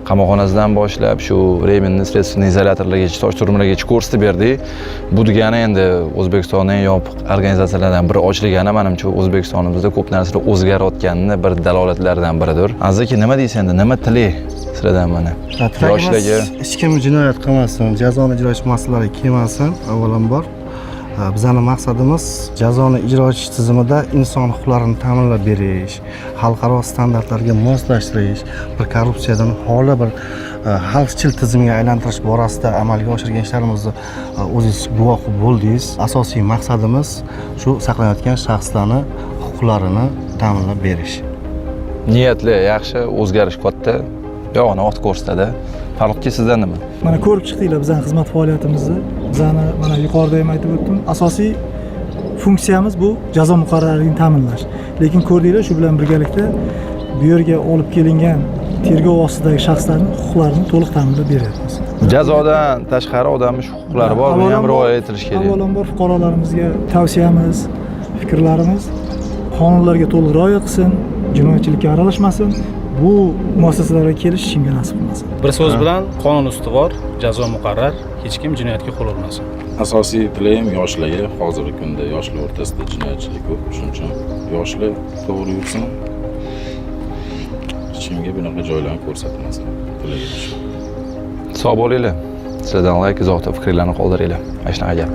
S2: qamoqxonasidan boshlab, shu временный следственный izolyatorlargacha, tosh turmalargacha ko'rsatib berdik. Bu degani endi O'zbekistonning eng yopiq organizatsiyalardan biri ochilgani, manimcha, O'zbekistonimizda ko'p narsalar o'zgarayotganini bir dalolatlardan biridir. Aziz aka, nima deysiz endi? Nima tilak sizlardan mana?
S4: Tilagimiz
S2: Yoshlarga
S4: hech kim jinoyat qilmasin, jazoni ijro etish muassasalariga kelmasin, avvalambor. Bizani maqsadimiz jazoni ijro etish tizimida inson huquqlarini ta'minlab berish, xalqaro standartlarga moslashtirish, bir korrupsiyadan xoli bir xalqchil tizimga aylantirish borasida amalga oshirgan ishlarimizni o'zingiz guvohi bo'ldingiz. Asosiy maqsadimiz shu saqlanayotgan shaxslarni huquqlarini ta'minlab berish.
S2: Niyatli yaxshi, o'zgarish katta. Yog'ini vaqt ko'rsatadi. Farruxga, sizdan nima?
S16: Mana ko'rib chiqdinglar bizani xizmat faoliyatimizni. Bizani mana yuqorida ham aytib o'tdim. Asosiy funksiyamiz bu jazo muqarrarligini ta'minlash. Lekin ko'rdinglar, shu bilan birgalikda bu yerga olib kelingan tergov ostidagi shaxslarning huquqlarini to'liq ta'minlab beryapmiz.
S2: Jazodan tashqari odamning shu huquqlari bor, buni ham rioya etilishi kerak.
S16: Avvalambor fuqarolarimizga tavsiyamiz, fikrlarimiz: qonunlarga to'liq rioya qilsin, jinoyatchilikka aralashmasin, bu muassasalarga kelish hech kimga nasib qilmasin.
S17: Bir so'z bilan, qonun ustuvor, jazo muqarrar, hech kim jinoyatga qo'l urmasin.
S15: Asosiy tilagim yoshlarga, hozirgi kunda yoshlar o'rtasida jinoyatchilik ko'p, shuning uchun yoshlar to'g'ri yursin, hech kimga bunaqa joylarni ko'rsatmasin, tilagim shu.
S2: Sog' bo'linglar. Sizlardan layk, izohda fikringlarni qoldiringlar. Mana shunaqa gap.